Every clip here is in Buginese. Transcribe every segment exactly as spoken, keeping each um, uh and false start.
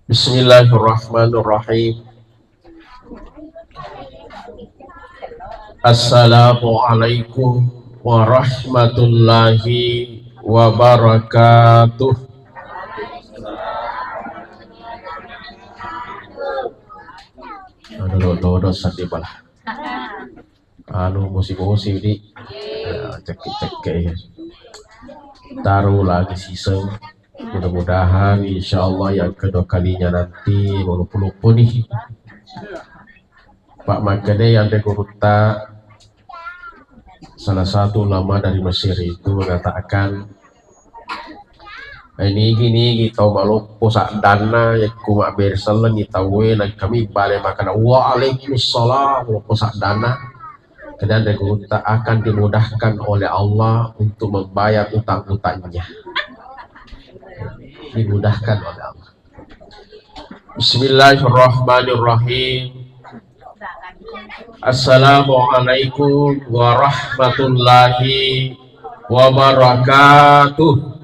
Bismillahirrahmanirrahim. Assalamualaikum warahmatullahi wabarakatuh. Aduh, dodo sedih balah. Anu, musim-musim di, ya, cekek-cekek ya. Taruh lagi season. Mudah-mudahan, insya Allah, yang kedua kalinya nanti maloppo-loppo nih. Pak, makanya yang ada gurutta, salah satu ulama dari Mesir itu mengatakan, eh, nigi-nigi tau maloppo saddanna, yakku mabbere sellengi tauwe, nangkami bale makkeda, "Waalaikumsalam," maloppo saddanna. Kemudian dari gurutta akan dimudahkan oleh Allah untuk membayar utang-utangnya. Dimudahkan oleh Allah. Bismillahirrahmanirrahim. Assalamualaikum warahmatullahi wabarakatuh.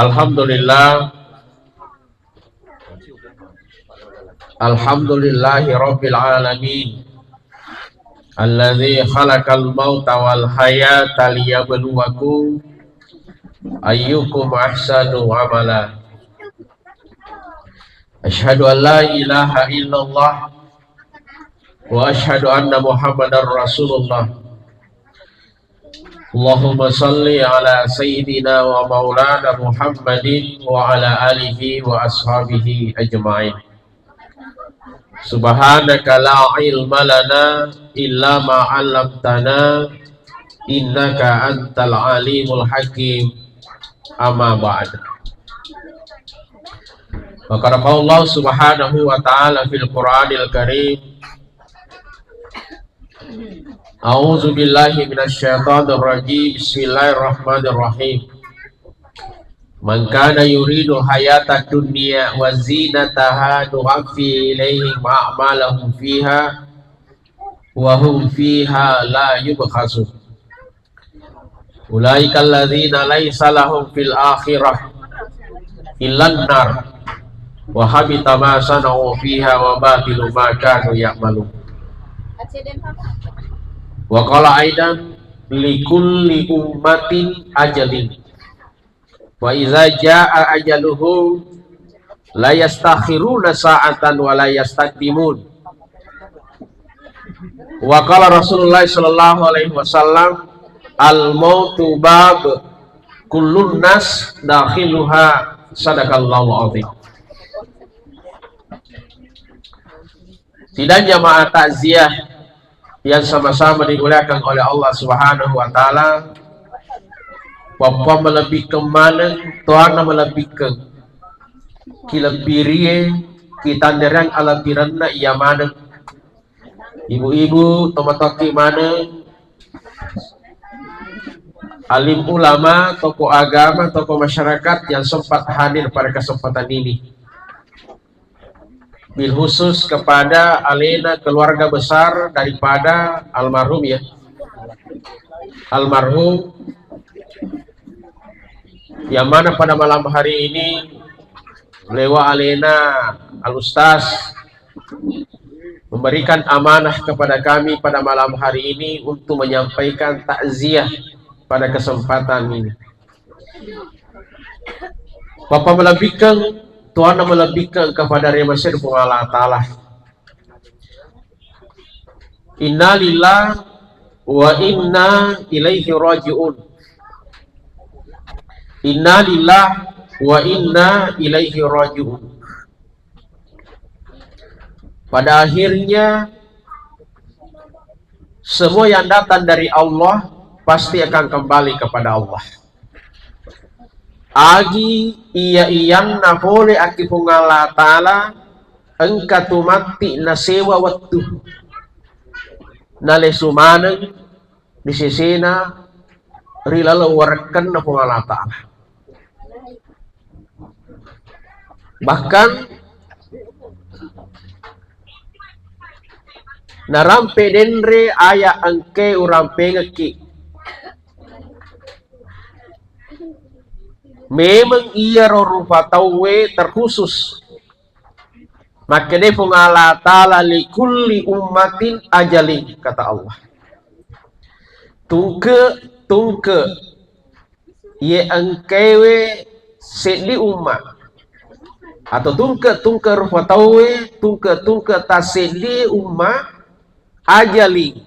Alhamdulillah. Alhamdulillahi rabbil alamin. Alladzi khalaqal mauta wal hayata liyabluwakum ayyukum ahsanu amala. Asyhadu an la ilaha illallah wa asyhadu anna Muhammadar Rasulullah. Allahumma salli ala sayyidina wa maulana Muhammadin wa ala alihi wa ashabihi ajma'in. Subhanaka la ilma lana illa ma 'allamtana innaka antal alimul hakim. Amma ba'd. Wa qala Allah subhanahu wa ta'ala fil Qur'anil Karim, A'udzu billahi minasy syaithanir rajim. Bismillahirrahmanirrahim. Man kana yuridu hayatad dunya wa zinataha nuwaffi ilaihim a'malahum fiha wa hum fiha la yubkhasun. Ulaika alladzina laisa lahum fil akhirah illan nar wa habita ma sana'u fiha wa batilu ma kanu ya'malun. Wa qala aidan, likulli ummatin ajalin. Wa idza jaa ajaluhum la yastakhiruna sa'atan wa la yastaqdimun. Wa qala Rasulullah sallallahu alaihi wasallam, al mautu bab, kullun nas dakhiluha. Sadaqallahul azim. Sidang jamaah takziah yang sama-sama dimuliakan oleh Allah Subhanahu wa Ta'ala, pappa malebbikeng maneng, toanna malebbikeng. Kilebbirie, kitannerang alebbirenna iya maneng. Ibu-ibu, tomatoakki maneng, alim ulama, tokoh agama, tokoh masyarakat yang sempat hadir pada kesempatan ini. Bil khusus kepada alena keluarga besar daripada almarhum, ya. Almarhum yang mana pada malam hari ini lewat alena Al Ustaz memberikan amanah kepada kami pada malam hari ini untuk menyampaikan takziah pada kesempatan ini. Pappa malebbikeng, toanna malebbikeng kepada ri masir Puang Allah Ta'ala. Inna lillahi wa inna ilaihi raji'un. Inna lillahi wa inna ilaihi raji'un. Pada akhirnya, semua yang datang dari Allah pasti akan kembali kepada Allah. Agi iya-iyanna pole aki Puang Allah Ta'ala, engka tu matti nasewa wettu, nalesu maneng di sesena ri laleng warekkenna Puang Allah Ta'ala. Bahkan Narampe denre aya engkae urampengekki. Memeng iyaro rupa tauwe terkhusus. Makkeda Puang Allah Ta'ala, "Likulli ummatin ajalin," kata Allah. Tungke-tungke ye engkaewe seddi umma, atau tungke-tungke rupa tauwe, tungke-tungke tasseddi umma, ajali,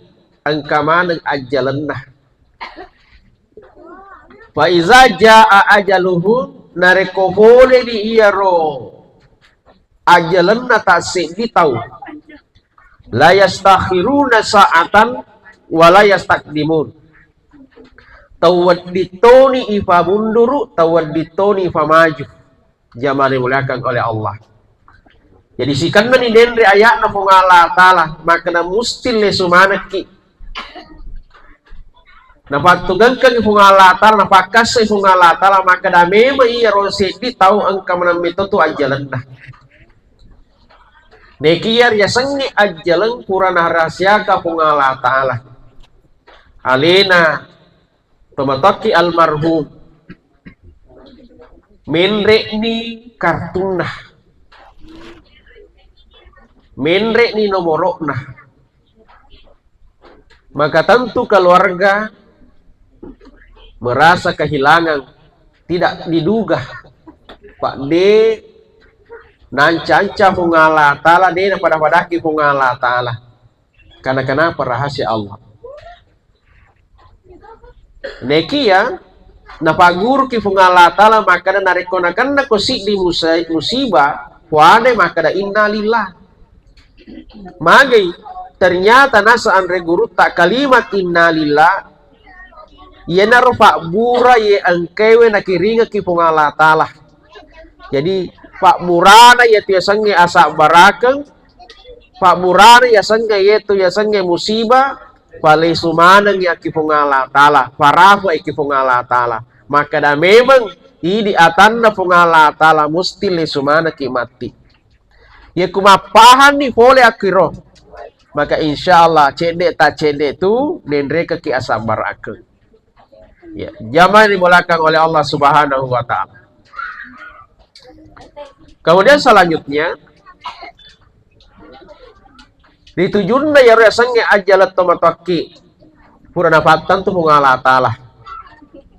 engka maneng ajjalenna. Fa iza jaa ajaluhum, narekko poleni iyaro ajjalenna tasseddi tau, la yastakhiruna sa'atan wa la yastaqdimun. Tau wedding toni ifamunduru, tau wedding toni ifamaju. Jamaah dimuliakan oleh Allah. Jadi, sikennani denre ayatna Puang Allah Ta'ala, makkeda musti lesu manekki. Napattugengkengi Puang Allah Ta'ala, napakkassai Puang Allah Ta'ala, makkeda memang iyaro seddi tau engka maneng metto tu ajjalenna. Nekiya riasengnge ajjaleng pura narahasiaka Puang Allah Ta'ala. Alena tomatoakki almarhum, menre'ni kartunna, menre'ni nomoro'na, maka tentu keluarga merasa kehilangan, tidak diduga. Pak de nanca-anca Puang Allah Ta'ala, de napada-padaki Puang Allah Ta'ala. Karena kenapa? Rahasia Allah. Nekiya napagguruki Puang Allah Ta'ala makkeda, narekko nakennako siddi musa-, musibah, puadai makkeda, "Innalillah." Magai? Ternyata nasa anre gurutta kalimat "innalillah", iyanaro pabbura ye engkaewe nakiringekki Puang Allah Ta'ala. Jadi, pabburana iyatu yasengnge asabbarakeng, pabburana yasengnge yetu yasengnge musibah, palesu maneng yaki Puang Allah Ta'ala, parafa iki Puang Allah Ta'ala. Makkeda memang idi atanna Puang Allah Ta'ala musti lesu manekki matti. Ye ku mappahanni pole akkiro, maka insya Allah cedde tak cedde tu denrekeki asabbarakeng. Ya, jamaah dimuliakan oleh Allah Subhanahu wa Ta'ala. Kemudian selanjutnya, ditujunna yaro yasengnge ajjaleng tomatoakki pura napattentu Puang Allah Ta'ala.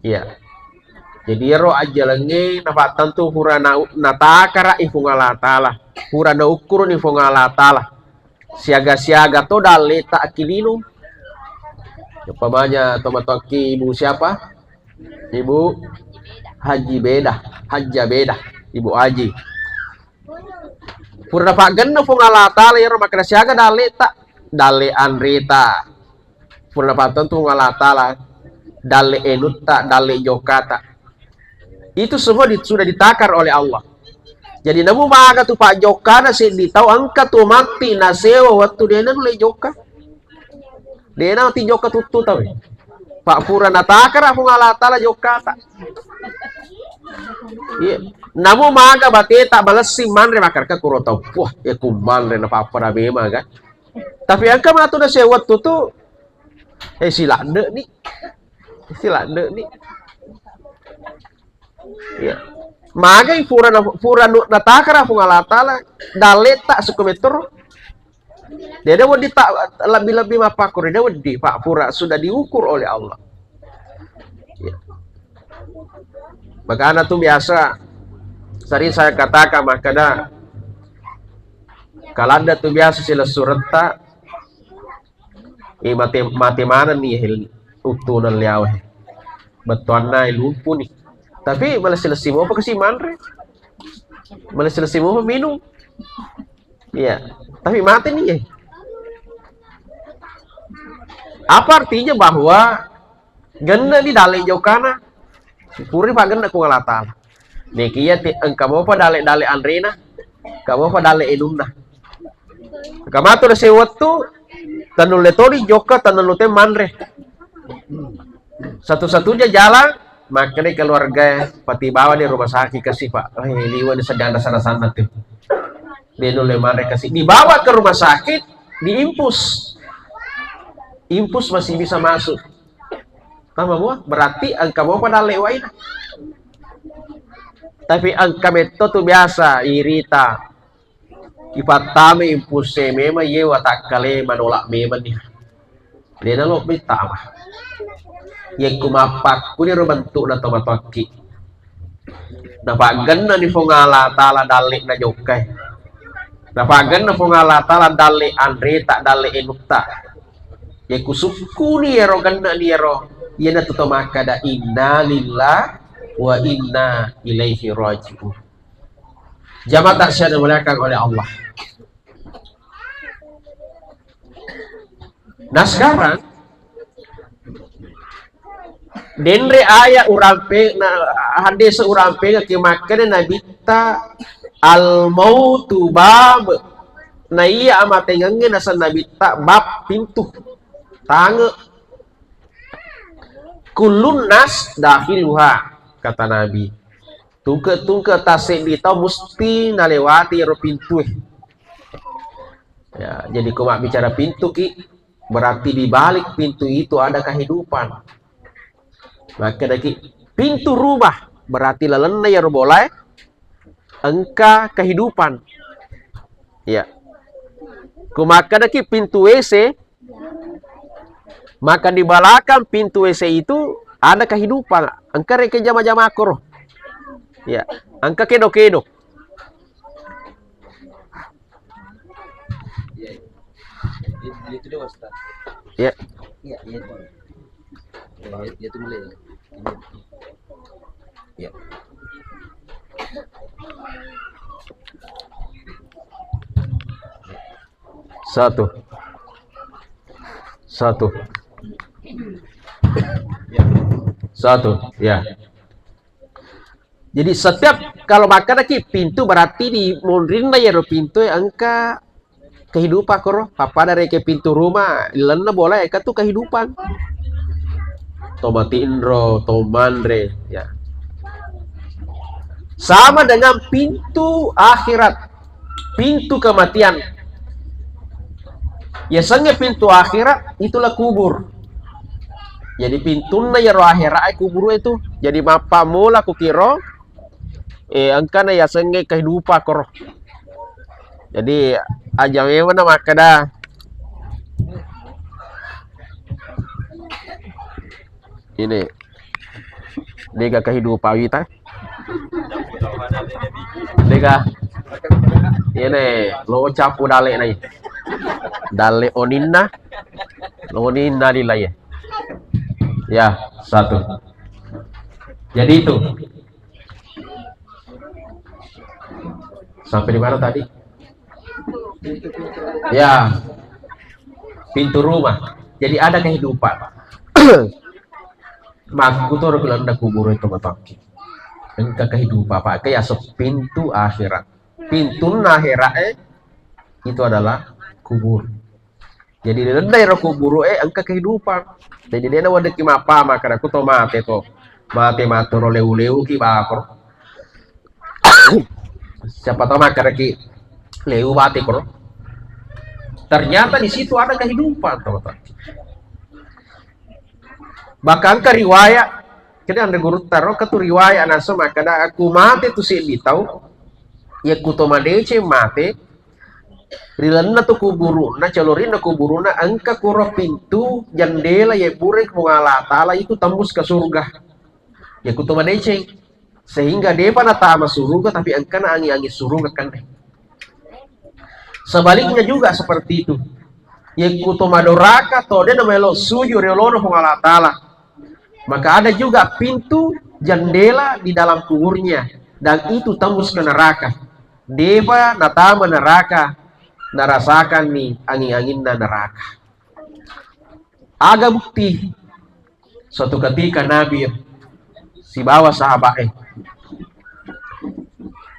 Iya. Jadi yaro ajjalengnge napattentu pura na-, natakara'i Puang Allah Ta'ala. Pura naukkuruni Puang Allah Ta'ala. Siaga-siaga to dalleta akkilinung. Umpamanya tomatoakki Ibu siapa? Ibu Haji Beda, Hajja Beda, Ibu Haji. Pura napaggenna Puang Allah Ta'ala iyaro makkeda siaga dalleta, dalle anreta. Pura napattentu Puang Allah Ta'ala dalle enutta, dalle jokkata. Itu semua di-, sudah ditakar oleh Allah. Jadi namu maga tu pajjokkana seddi tau engka tu matti nasewa wettu dena nulle jokka. Dena matti jokka tuttu tau. Pak pura natakara Puang Allah Ta'ala jokkata. Iya. Namu maga bateta malessi manre makarka kuro tau. Wah, ya ku manre na papa na bema kan. Tapi engka matu nasewa wettu tu, eh, siladde ni. Siladde ni. Iya. Magai pura na-, pura nu-, natakara Puang Allah Ta'ala, dalleta sukku mettoro. Dede weddi tak lebih-lebih mappakkuri, dede weddi, Pak, pura sudah diukur oleh Allah. Iya. Makanya tu biasa sering saya katakan, makkeda, kalanda tu biasa silessuretta, eh, mate, mate manenni, eh, uttuneng liawe. Bettuanna, eh, lumpuni. Tapi malessi-lessi mopa kasi manre. Malessi-lessi mopa minung. Iya. Tapi mate ni, eh. Apa artinya bahwa genne ni dalle jokkana? Puri pagenne Puang Allah Ta'ala. Nekiya te-, engka mopa dalle-dalle anrena, engka mopa dalle enunna. Engka matu nasewa wettu, tennulle toni jokka, tennulle te manre. Satu-satunya jalan, makkeda keluarga pati bawa di rumah sakit kasi, Pak. Eh, liwa ni sedang sana-sana tu. De' nulle manre kasi. Dibawa ke rumah sakit, diinfus. Infus masih bisa masuk. Tama mua, berarti engka mopa dalle' waina. Tapi engka metto tu biasa irita. Ipattama infus e memang iye watakkale manolak memang ni. De' nalobbi tama. Yekku mappakkuniro bentukna tomatoakki. Napaggenna ni Puang Allah Ta'ala dalle'na jokkai. Napaggenna Puang Allah Ta'ala dalle' anreta, dalle' enutta. Yekku sukkuni ero genne' ni ero, iyanatu to makkada, "Inna lillahi wa inna ilaihi raji'un." Jamaah tak saya dimuliakan oleh Allah. Nah, sekarang denre ayat urampe, na, hadis urampe ke makkeda Nabitta, "Al mautu bab." Na iya amatengengnge naseng Nabitta bab, pintu. Tange. "Kullun nas dakhiluha," kata Nabi. Tungke-tungke tasseddi tau musti nalewati ero pintue. Ya, jadi ko mabbicara pintu ki, berarti di balik pintu itu ada kehidupan. Makkedaki pintu rumah, berarti lalenna ero bolae engka kehidupan. Ya. Ko makkedaki pintu W C, maka di belakang pintu W C itu ada kehidupan. Engka reke jama-jama koro. Ya, engka kedo-kedo. Iya, iya. Iya, iya, itu dia, Ustaz. Ya. Iya, iya, itu. Iya, iya, itu mulai. Iya. Satu. Satu. Satu. Ya. Jadi setiap kalau makkedaki pintu berarti di monrinna iyaro pintu engka kehidupan koro. Pappada reke pintu rumah, lalenna bola engka tu kehidupan. To matinro, to manre, ya. Sama dengan pintu akhirat, pintu kematian. Yasengnge pintu akhirat itulah kubur. Jadi pintunna iyaro akhirat e kubur itu. Jadi mappammula kukiro, eh, engkana yasengnge kehidupan koro. Jadi aja memang makkeda ini, dega kehidupan wita. Dega. Ini lo capu dale nai. Dale oninna. Lo oninna di lai. Ya, satu. Jadi itu. Sampai di mana tadi? Ya. Pintu rumah. Jadi ada kehidupan. Makkutoro ku lalenna kuburu e to matokki. Engka kehidupan, Pak. Ke yaseng pintu akhirat. Pintunna akhirat e itu adalah kubur. Jadi lalenna ero kuburu e engka kehidupan. Jadi dena weddikki mappa makkeda ku to mate to. Mate matoro leu-leu ki bakoro. Siapa tahu makkedaki leu mate koro. Ternyata di situ ada kehidupan, teman-teman. Bahkan ke riwayat, kede anre guru taro ke tu riwayat naseng makkeda, aku mate tu seddi tau, yakku to madeceng mate, ri lalenna tu kuburuna, calorinna kuburuna, engka kuro pintu jendela yebbureng Puang Allah Ta'ala itu tembus ke surga. Yakku to madeceng. Sehingga depa natama suruga, tapi engkana angi-angi suruga kenne. Sebaliknya juga seperti itu. Yakku to madoraka to de namelo suju riolono Puang Allah Ta'ala. Maka ada juga pintu jendela di dalam kuburnya dan itu tembus ke neraka. Depa natama neraka, narasakan ni angi-anginna neraka. Aga bukti? Suatu ketika Nabi sibawa sahabat e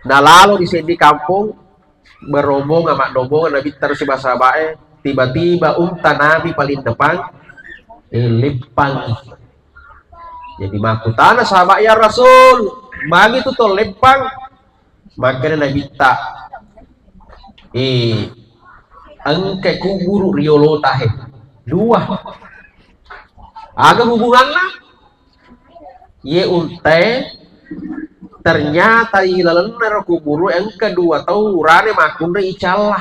nalalo di seddi kampong, berombongan, maddombongan Nabi terus sibawa sahabat e, tiba-tiba unta Nabi paling depan, eh, leppangi. Jadi makkutana sahabat, "Ya Rasul, magi tu to leppang?" Makkeda Nabitta, Eh, engka kuburu riolota he. Dua. Aga hubunganna? Ye untae, ternyata ilalenna ro kuburu engka dua tau urane makkunrai icalla.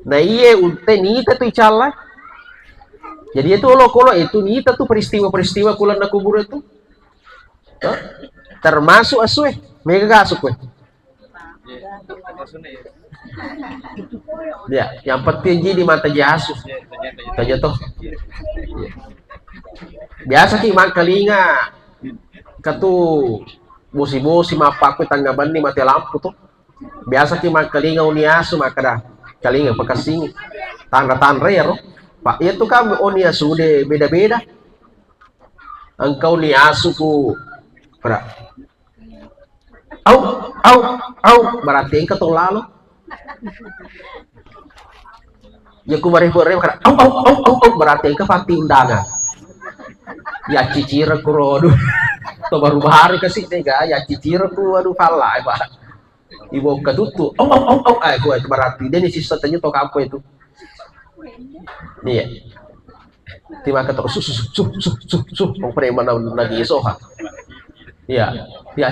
Na iye untae nita tu icalla. Jadi itu olokolo itu nita tu peristiwa-peristiwa kulanna kuburu itu. Hah? Termasuk asue, mega gasu kue. Ya, yang penting ji di mata jasu. Tanya toh. Biasa ki mangkalinga katu bosi-bosi mappaku tangga benni mate lampu tuh. Biasa ki mangkalinga uni asu makkada kalinga pakasing tanra-tanra ya ro. Pak, iya tuh kan uni asu de beda-beda. Engkau ni asu ku pra. Au, au, au, berarti engka to lalo. Ya ku mare pore kara, au, au, au, au, au, berarti engka pati undangan. Ya cicira ku rodu. To baru-baru kasih deh ga, ya cicira ku aduh pala, Pak. Ibu ka tuttu. Au, au, au, au, eh, ku berarti dia ni sisa tanya to kapo itu. Iya. Timaka to su su su su su su. Pokoknya mana lagi soha. Iya. Ya,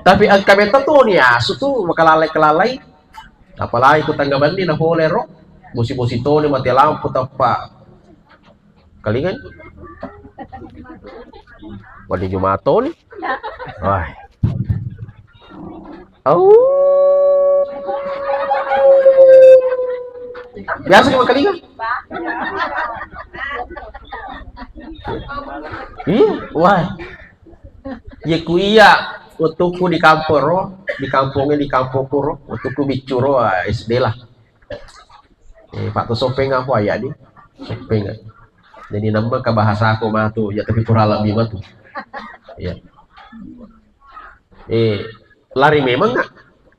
tapi engka metta tu ni asu tu makalalai-kalalai. Apalagi ku tangga benni na pole ro. Bosi-bosi toni mate lampu tappa. Kalingan. Wadi Jumatoni. Wah. Oh. Biasa ki makalinga. Iya, wah. Ye ku iya, wettuku di kampong ro, di kampongnya di kampongku ro, wettuku biccu ro, ah, S D lah. Eh, Pak tu sopeng aku ayah di, sopeng. Jadi nama ke bahasa aku matu, ya tapi kurang lebih matu. Ya. Eh, lari memang nggak?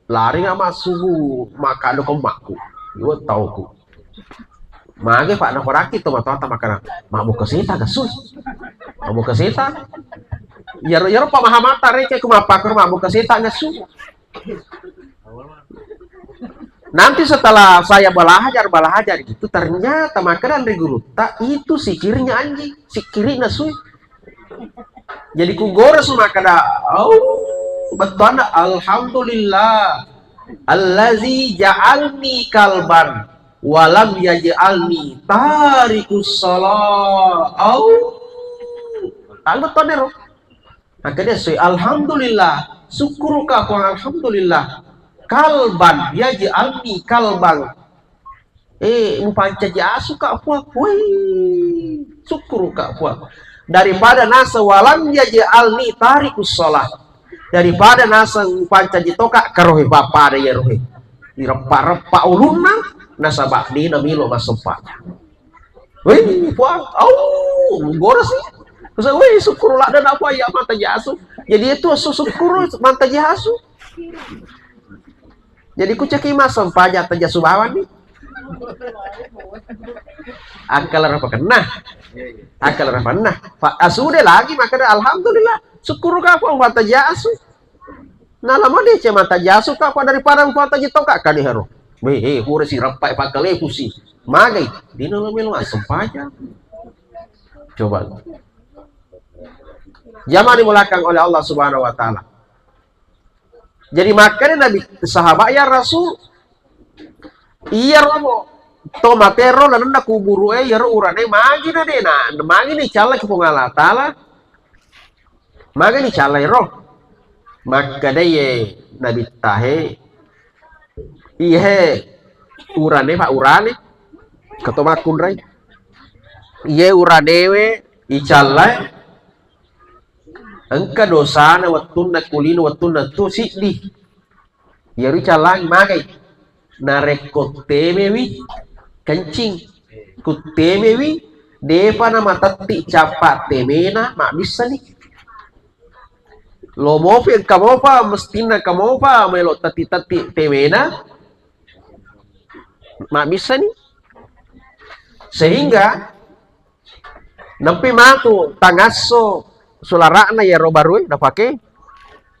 Lari nggak masuk makan ke makku. Dua tauku. Mage Pak nakoraki to matoata makkada, mabbuka seta gasu. Mabbuka seta. Yaro yaro pemahamata reke ku mappakkoro mabbuka seta gasu. Nanti setelah saya belajar, belajar gitu, ternyata makkada ri gurutta itu sikirnya anjing, sikirnya sui. Jadi ku gores makkada, au, bettuanna, "Alhamdulillah, allazi ja'alni kalban, walam yaj'alni tarikus shalah." Au. Tahu bettuanna ro? Makkada sui, "Alhamdulillah, sukkuruka Puang, alhamdulillah. Kalban, yaj'alni kalban." Eh, mupancaji asu ka Puang. Wih, sukkuruka Puang. Daripada nasa walam yaj'alni tarikus shalah. Daripada nasa mupancaji toka karohe papada ya rohe. Direppa-reppa ulunna, nasaba dena melo massempajang. Wih, Puang, au, gores sih. Terus, wih, syukur lah dan apa ya mata jasu. Jadi itu su-, syukur mata jasu. Jadi ku ceki massempajang taja subawa ni. Akal apa kena? Akal apa kena? Pak asude lagi makkada alhamdulillah. Syukur ka apa mata jasu. Nala mode ce mata jasu ka apa daripada mata jitoka kade haro. Be, eh, hure si rappai pakale pusi. Magai, dina lo melo massempajang. Coba. Jamaah dimulakan oleh Allah Subhanahu wa Ta'ala. Jadi makkeda Nabi, sahabat, "Ya Rasul, iyaro to matero lalenna kuburu e, iyaro urane magi na dena, magi ni callaki Puang Allah Taala, magi ni callai ro?" Makkeda iye Nabi tahe, "Ihe urane, Pak, urane, keto makkunrai. Iye uranewe icallai." Engka dosana wettunna kulino wettunna tu siddi. Iyaro callangi magai. Narekko temewi kencing, kuttemewi depa namatetti cappa temena mabbissani. Lo mopi engka mopa mestinna engka mopa melo tetti-tetti temena mabbissani. Sehingga Nampi matu tangasso sulara'na iyaro barue napake.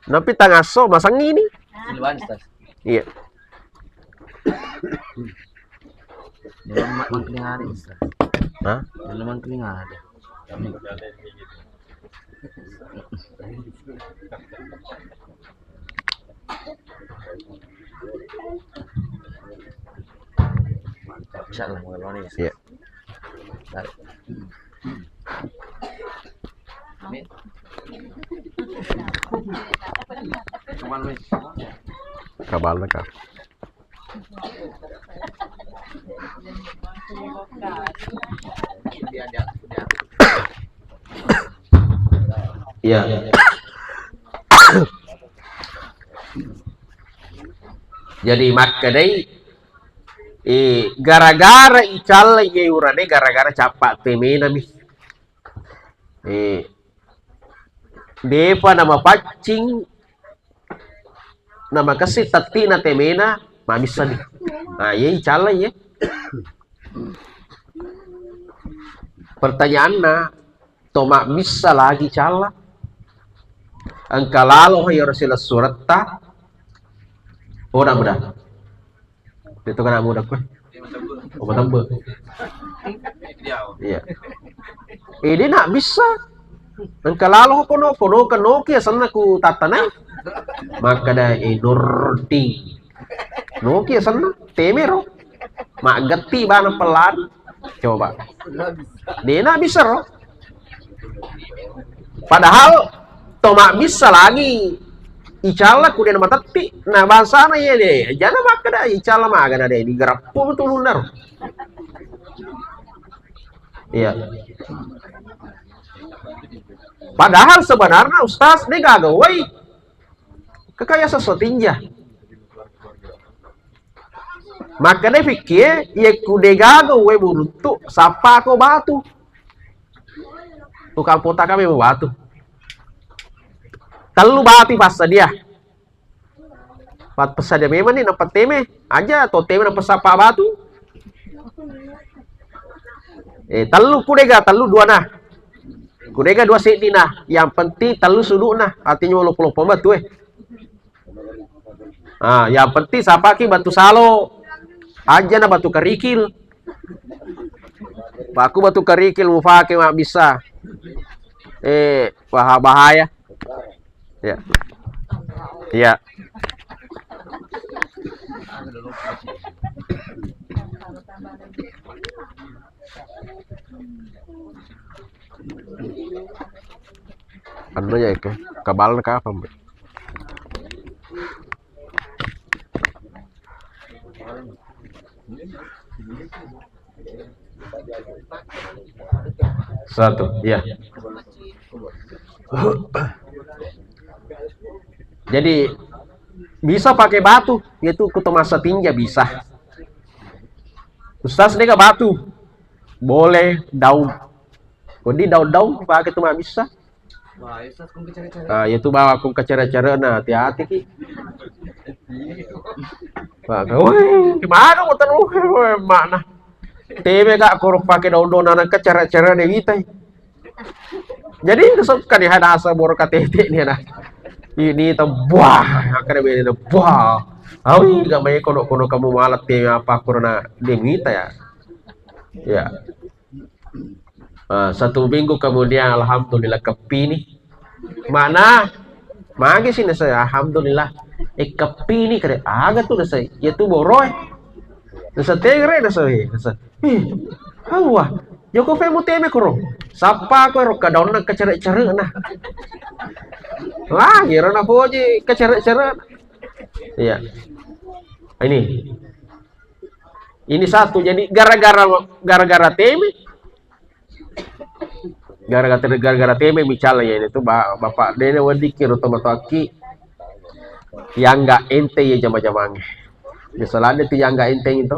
Nampi tangasso masengngini. Iya. Mangkeling ada, Ustaz. Hah? Kalau mangkeling ada. Mantap, Ustaz, lah, kalau ini. Iya. Kabal ka. Iya. Jadi makkedai, eh, gara-gara icalla iye urane, gara-gara cappa temena mi. Eh, depa namapaccing, namakessing tetti'na temena, mabissani. Nah, iye icalla iye. Pertanyaanna, to mabbissa lagi calla? Engka lalo iyaro silessuretta? Oda muda. Itu kena muda kue. Oh, matembbe. Iya. Ini nak bisa. Engka lalo kono, kono kenoki asenna ku tatanai. Makkeda, eh, Nurdi. Noki asenna, temero. Maggetti bana pelari. Coba. Dena bisa ro. Padahal to mabbissa lagi icalla ku dena matetti. Nah, bangsana iya de. Jana makkeda icalla magana de, digerappu betul benar. Iya. Padahal sebenarnya Ustaz de gaga woi. Kekaya sesuatu tinja. Makkeda fikkie, iya ku degaga uwe buruntu, sappa ko batu. Tukang pota kami batu. Tellu batu passadia. Pat passadia memang ni nampak teme. Aja to teme nampak sappa batu. Eh, tellu ku dega, tellu dua nah. Ku dega dua seddi nah. Yang penting tellu sudu nah. Artinya walaupun lopong batu eh. Ah, yang penting sapaki batu salo. Aja na batu kerikil. Paku batu kerikil mufake mak bisa. Eh, bahaya-bahaya. Ya. Ya. Anu ya ke, kabal kapang, Mbak? Satu, ya. Jadi bisa pakai batu, yaitu kuto masa tinja bisa. Ustaz, ini batu, boleh daun. Jadi daun-daun pakai tu mak bisa. Ah, iya tu bawa aku ke cara-cara na hati-hati ki. Wah, woi, gimana mau terus, woi, mana? Tebe gak korup pakai daun-daun anak ke cara-cara deh kita. Jadi itu sok kan ya ada asa bor K T T nih ada. Ini tuh buah, akhirnya beda tuh buah. Awi gak main kono-kono kamu malah tebe apa corona demi kita ya. Ya. Ah, satu minggu kemudian, alhamdulillah, kepi ni. Mana? Magi sih nasa, alhamdulillah. Eh, kepi ni kare aga tu nasa. Ya tu boroe. Nasa tegre nasa, eh, nasa. Ih, hawa. Joko fe mu teme kuro. Sapa ko ro kadaonna kecere-cere na. Wah, ngira na poji kecere-cere. Iya. Ini. Ini satu, jadi gara-gara, gara-gara teme, gara-gara, gara-gara teme bicara ya ini tuh ba-, bapak dene weddikki ro tomatoakki yang nggak ente ya jama-jamange. Biasa lade tuh yang nggak ente itu.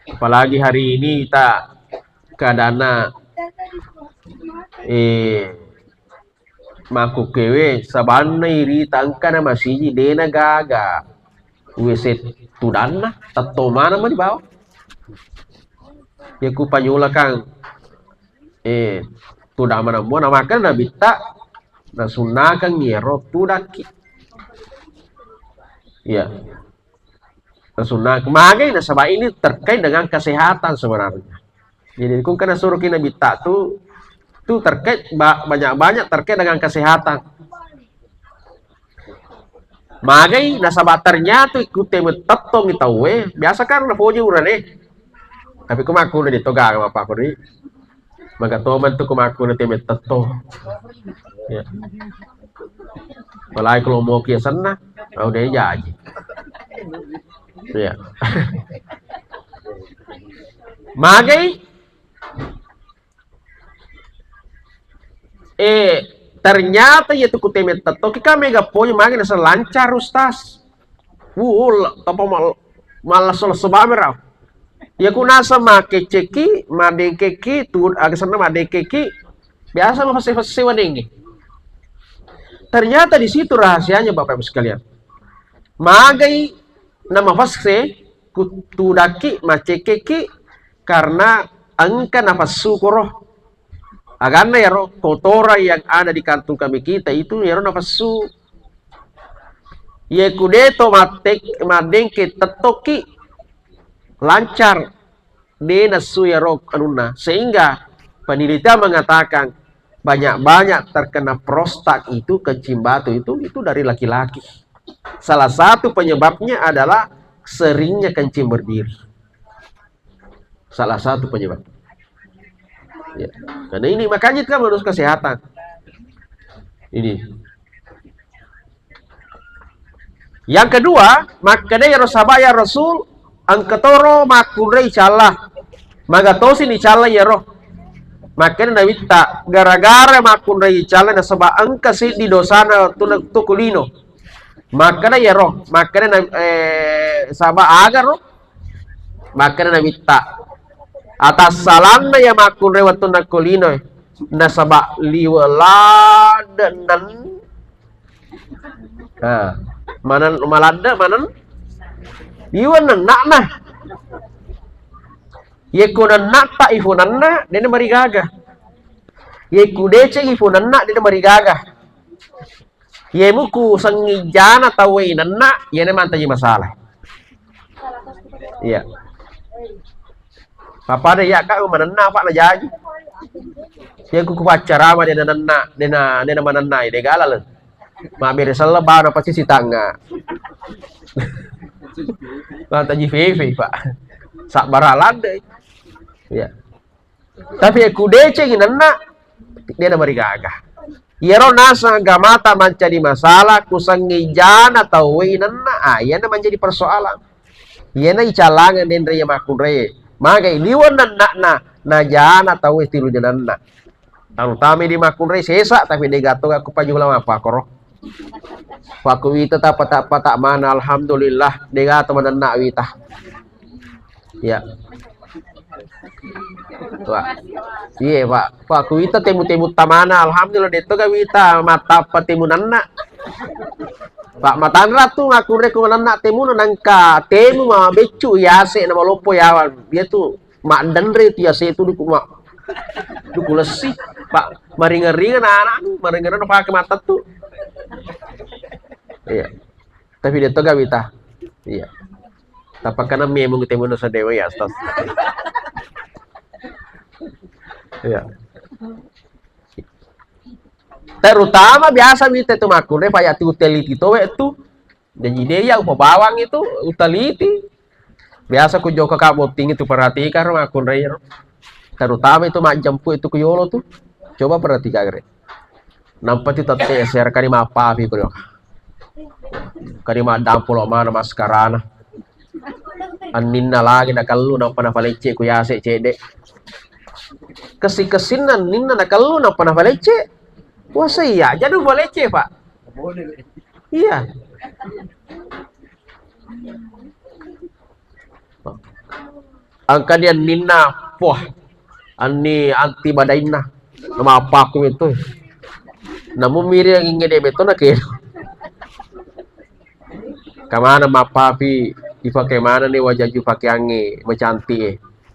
Apalagi hari ini kita keadaanna, eh, makkukkewe sabanna irita engkana masiji dena gaga W C tudanna, tetto maneng mani bawang. Yaku panyulakang, eh, tudang maneng mua, namakana nabitta nasunnakang iyaro tudakki. Iya. Rasulna, magai nasaba ini terkait dengan kesehatan sebenarnya. Jadi, ku kana suruh kina bitta tu, tu terkait ba-, banyak-banyak terkait dengan kesehatan. Magai nasaba ternyata ikute mettettongi tauwe, biasa kan napoji urane. Tapi ku makku de toga apa kuri. Maga to man tu ku makku de teme tetto. Ya. Apalagi kalau mau kia senna, au de jaji. Ya. Magai Eh, ternyata iya tu kuteme tettoki ka mega poi magi nasa lancar, Ustaz. Wuh, la-, apa mal-, malas-, malas sebamera. Ya ku nasa makeceki, madengkeki, tu aga senna madengkeki, biasa mafesse-fesse wadengi. Ternyata di situ rahasianya, Bapak Ibu sekalian. Magai namafesse, kutudakki, macekeki, karena engka nafassu koro. Aganna yaro kotoran yang ada di kantung kami kita itu yaro nafassu. Ye kudeto mattek-, madengke tettoki lancar, de nassu yaro anunna. Sehingga penelitian mengatakan banyak-banyak terkena prostat itu, kencing batu itu, itu dari laki-laki. Salah satu penyebabnya adalah seringnya kencing berdiri. Salah satu penyebab. Ya. Karena ini makanya itu kan menurut kesehatan. Ini. Yang kedua, makkedai ero sahaba, "Ya Rasul, engka toro makkunrai calla. Magatosi ni calla yero." Makkeda Nabitta, gara-gara makkunrai calla nasaba engka siddi dosana tu, tu kulino. Makkeda yero, makkeda na-, eh, sahaba, "Aga ro?" Makkeda Nabitta, "Atassalanna iya makkunrai wettunna kulino, nasaba liwe ladde nan." Ha, manan maladde manan liwe nenna'na. Yekko nenna'ta ifunanna, dena marigaga. Yekko deceng ifunanna, dena marigaga. Yemu ku sengijana tauwe inenna, yene mantaji masalah. Iya. Pappada iya, Kak, manenna, Pak, najaji. Iya, ku, ku paccarama dena nenna, dena, dena manenna, de galale. Mabbere selle bana pasti sitanga. Mantaji fefe, Pak. Sabbara ladde. Iya. Tapi ku deceng inenna, de namarigaga. Iyaro naseng agamata mancaji masalah, ku sengijana tauwe inenna, ah, iyana mancaji persoalan. Iyana icalangeng denre iya makkunrai. Magai liwe nenna'na, najana tauwe tilu jananna. Terutama di makkunrai sesa, tapi de gato ga ku pajula mappakoro. Pakkuwita tappa-tappa ta mana, alhamdulillah, de gato manenna wita. Iya. Pak. Iye, Pak. Pak, ku wita temu-temu tamana, alhamdulillah, detto ga wita mattappa temu nenna. Pak, matanra tu makkunrai ku manenna temu, nangka temu mabeccu yase na maloppo yawan. Iya tu maddenre tu yase tu duku ma-, duku lessi. Pak, maringa-ringa na anak, maringa-ringa na pake mata tu. Iya. Tapi de toga wita. Iya. Tapakana memang temu nusa dewa ya, Ustaz. Iya. Terutama biasa wita tu makkunrai, paya tu teliti towe tu. Jadi de ya upa bawang itu utaliti. Biasa ku jokka ka botting itu, perhatikan ro makkunrai ro. Terutama itu majjempu itu ku yolo tu. Coba perhatikan re. Nampa tu tette S R kani mappapi, bro. Kani maddampo lo mana maskarana. Anninna lagi nakellu nampa nafalecce ku yase cedde. Kessi-kessinna anninna nakellu nampa nafalecce. Wah, saya aja dulu falecce, Pak. Iya. Engka ni anninna, poh, anni anti badainna. Namappaku itu. Namun miri yang ingin dia betul nak. Kamana mappapi, ipake mana ni wajaju pakeangnge macanti e.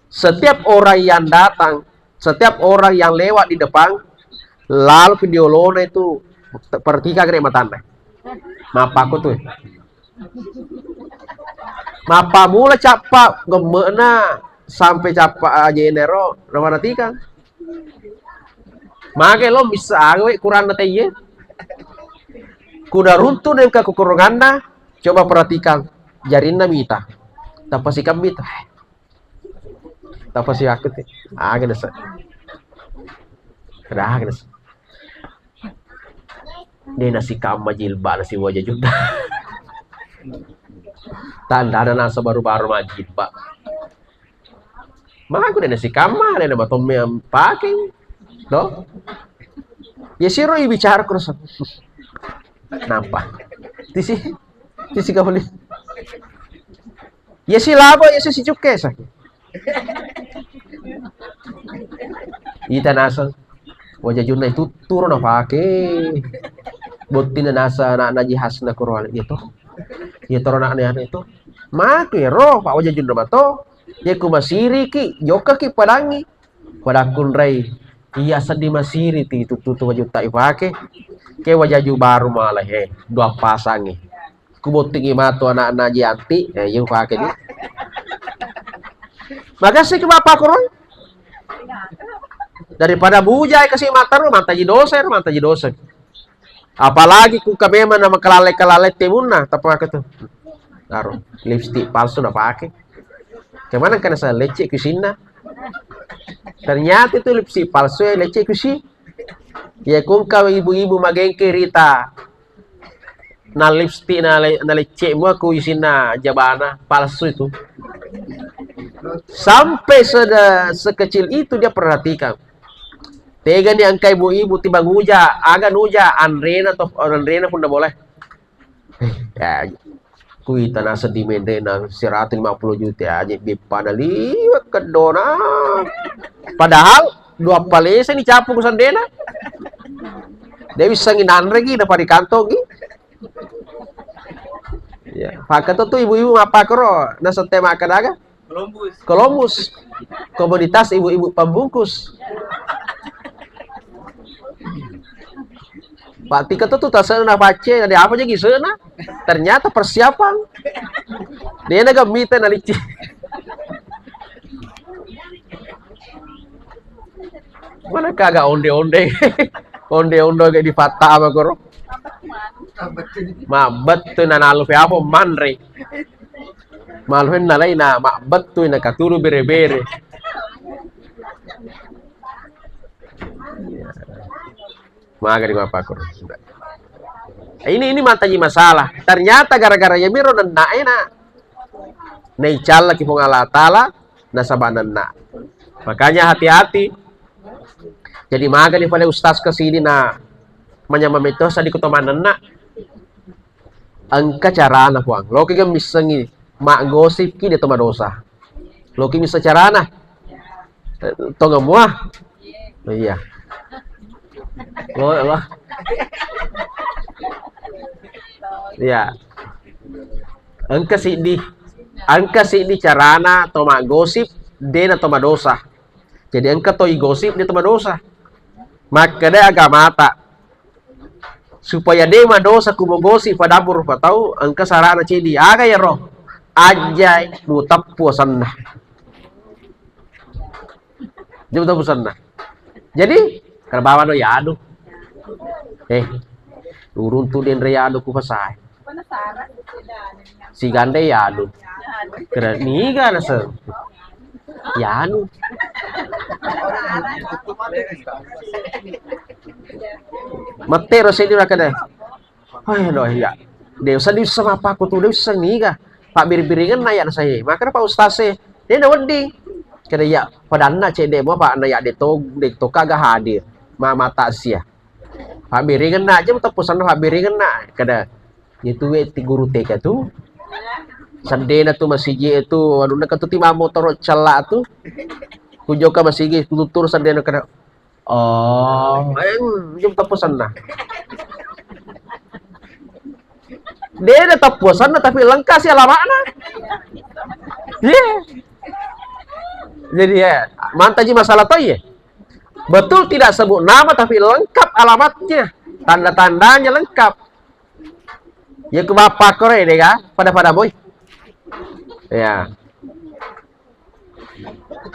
Setiap orang yang datang, setiap orang yang lewat di depan, lalu ke diolona itu, perhatikan gede matanna. Mappaku tu. Mappamula cappa gemme'na sampai cappa ajena ro, naperhatikang. Mage lo missa awe kuranna teye. Kuda runtu nengka kukurunganna, coba perhatikan jarinna mita. Tappa sikam mita. Tappa siakku te. Aga desa. Aga desa. De nasikamma jilbab nasi wajajunna. Tandana nasa baru-baru majilbab. Maku de nasikamma, de namatomme pake. No? Ya siro ibicara kurasa. Nampa. Tisi, tisi kau beli. Ya si labo, ya si sicukke sa. Ita naseng. Wajajunna itu turu napake. Bottinna nasa anak naji hasna kuro ale. Iya to. Iya toro anak anu itu. Matu ero, Pak wajajunna mato. Ya ku masiriki, jokka ki padangi. Pada kunrai. Iya seddi masiri ti tutu tu wajutta ipake. Ke wajaju baru mala he, dua pasangi. Kubottingi matu anak-anak Jianti, eh, iya upake di. Makasih ke bapak kurang. Daripada bujai kasih mata ro, mantaji dosa, mantaji dosa. Apalagi ku ka memang nama kelalai-kelalai temunna, tapi maka tuh. Aro, lipstick palsu na pakai. Kemana kena saya lecek kusinna. Ternyata itu lipstick palsu ya lecek kusi. Ya kungka ibu-ibu magengke rita. Na lipstick na le-, na lecce mua ku isinna jabana palsu itu. Sampai sede-, sekecil itu dia perhatikan. Tega ni engka ibu-ibu tiba nguja, aga nuja, anrena to, anrena pun boleh. Eh, ya, kuita nasa di mendena seratus lima puluh juta aja beppa na liwat kedona. Padahal dua palesa ni capu ku sandena. Dia bisa nginanre gi, dapat di kantong gi. Ya, pakai tuh, tuh ibu-ibu apa kero, nasa tema kadaga? Kolombus. Kolombus. Komunitas ibu-ibu pembungkus. Pak Tika tuh, tuh tasena pace, ada apa jadi sana? Ternyata persiapan. Dia naga mita nalici. Mana kagak onde-onde. Onde-onde kayak di Fatah apa koro? Mabbettu na nalu pe apa manre. Malu na laina mabbettu na katuru bere-bere. Magari mapakko. Ini, ini mantaji masalah. Ternyata gara-gara yamiro nenna ena. Naicallaki Puang Allah Taala nasaba nenna. Makanya hati-hati. Jadi magani pale ustaz kesini na manyamang metto sadi kuto manenna. Engka carana, Puang. Loki kan missengi maggosip ki de to madosa. Loki misseng carana. Eh, tonga mua. Iya. Lo, lo. Iya. Engka siddi. Engka siddi carana to maggosip, de na to madosa. Jadi engka to igosip, de to madosa. Makkeda agamata. Supaya de madosa ku mogosi padammu rupa tau, engka sarana ceddi. Aga yaro? Ajjai muteppu asenna. Ajjai muteppu asenna. Jadi, karbawano yadu. Eh, uruntu denre yadu ku pasae. Sigande yadu. Kira niga naseng. Yanu. Mette ro seddi makkeda. Hai lo iya. De usah di usah apa aku tuh de usah niga. Pak biring-biringan na ya saya. Makanya Pak Ustaz saya. Dia na wedding. Kada ya padanna cedde mo Pak na ya de to de to kaga hadir. Mama taksia. Pak biringan na aja teppusanna Pak biringan na. Kada itu we ti guru T K tu. Sandena tu masigi itu, anu na katu timang motor cella tu. Kujoka masigi tutur sandena kada. Oh, eh, jam teppusanna. Dia ada teppusanna tapi lengkap sih alamatnya. Iya. Jadi ya, mantaji masalah toh ya. Betul tidak sebut nama tapi lengkap alamatnya. Tanda-tandanya lengkap. Ya ke bapak kore deh kan, pada-pada boy. Ya.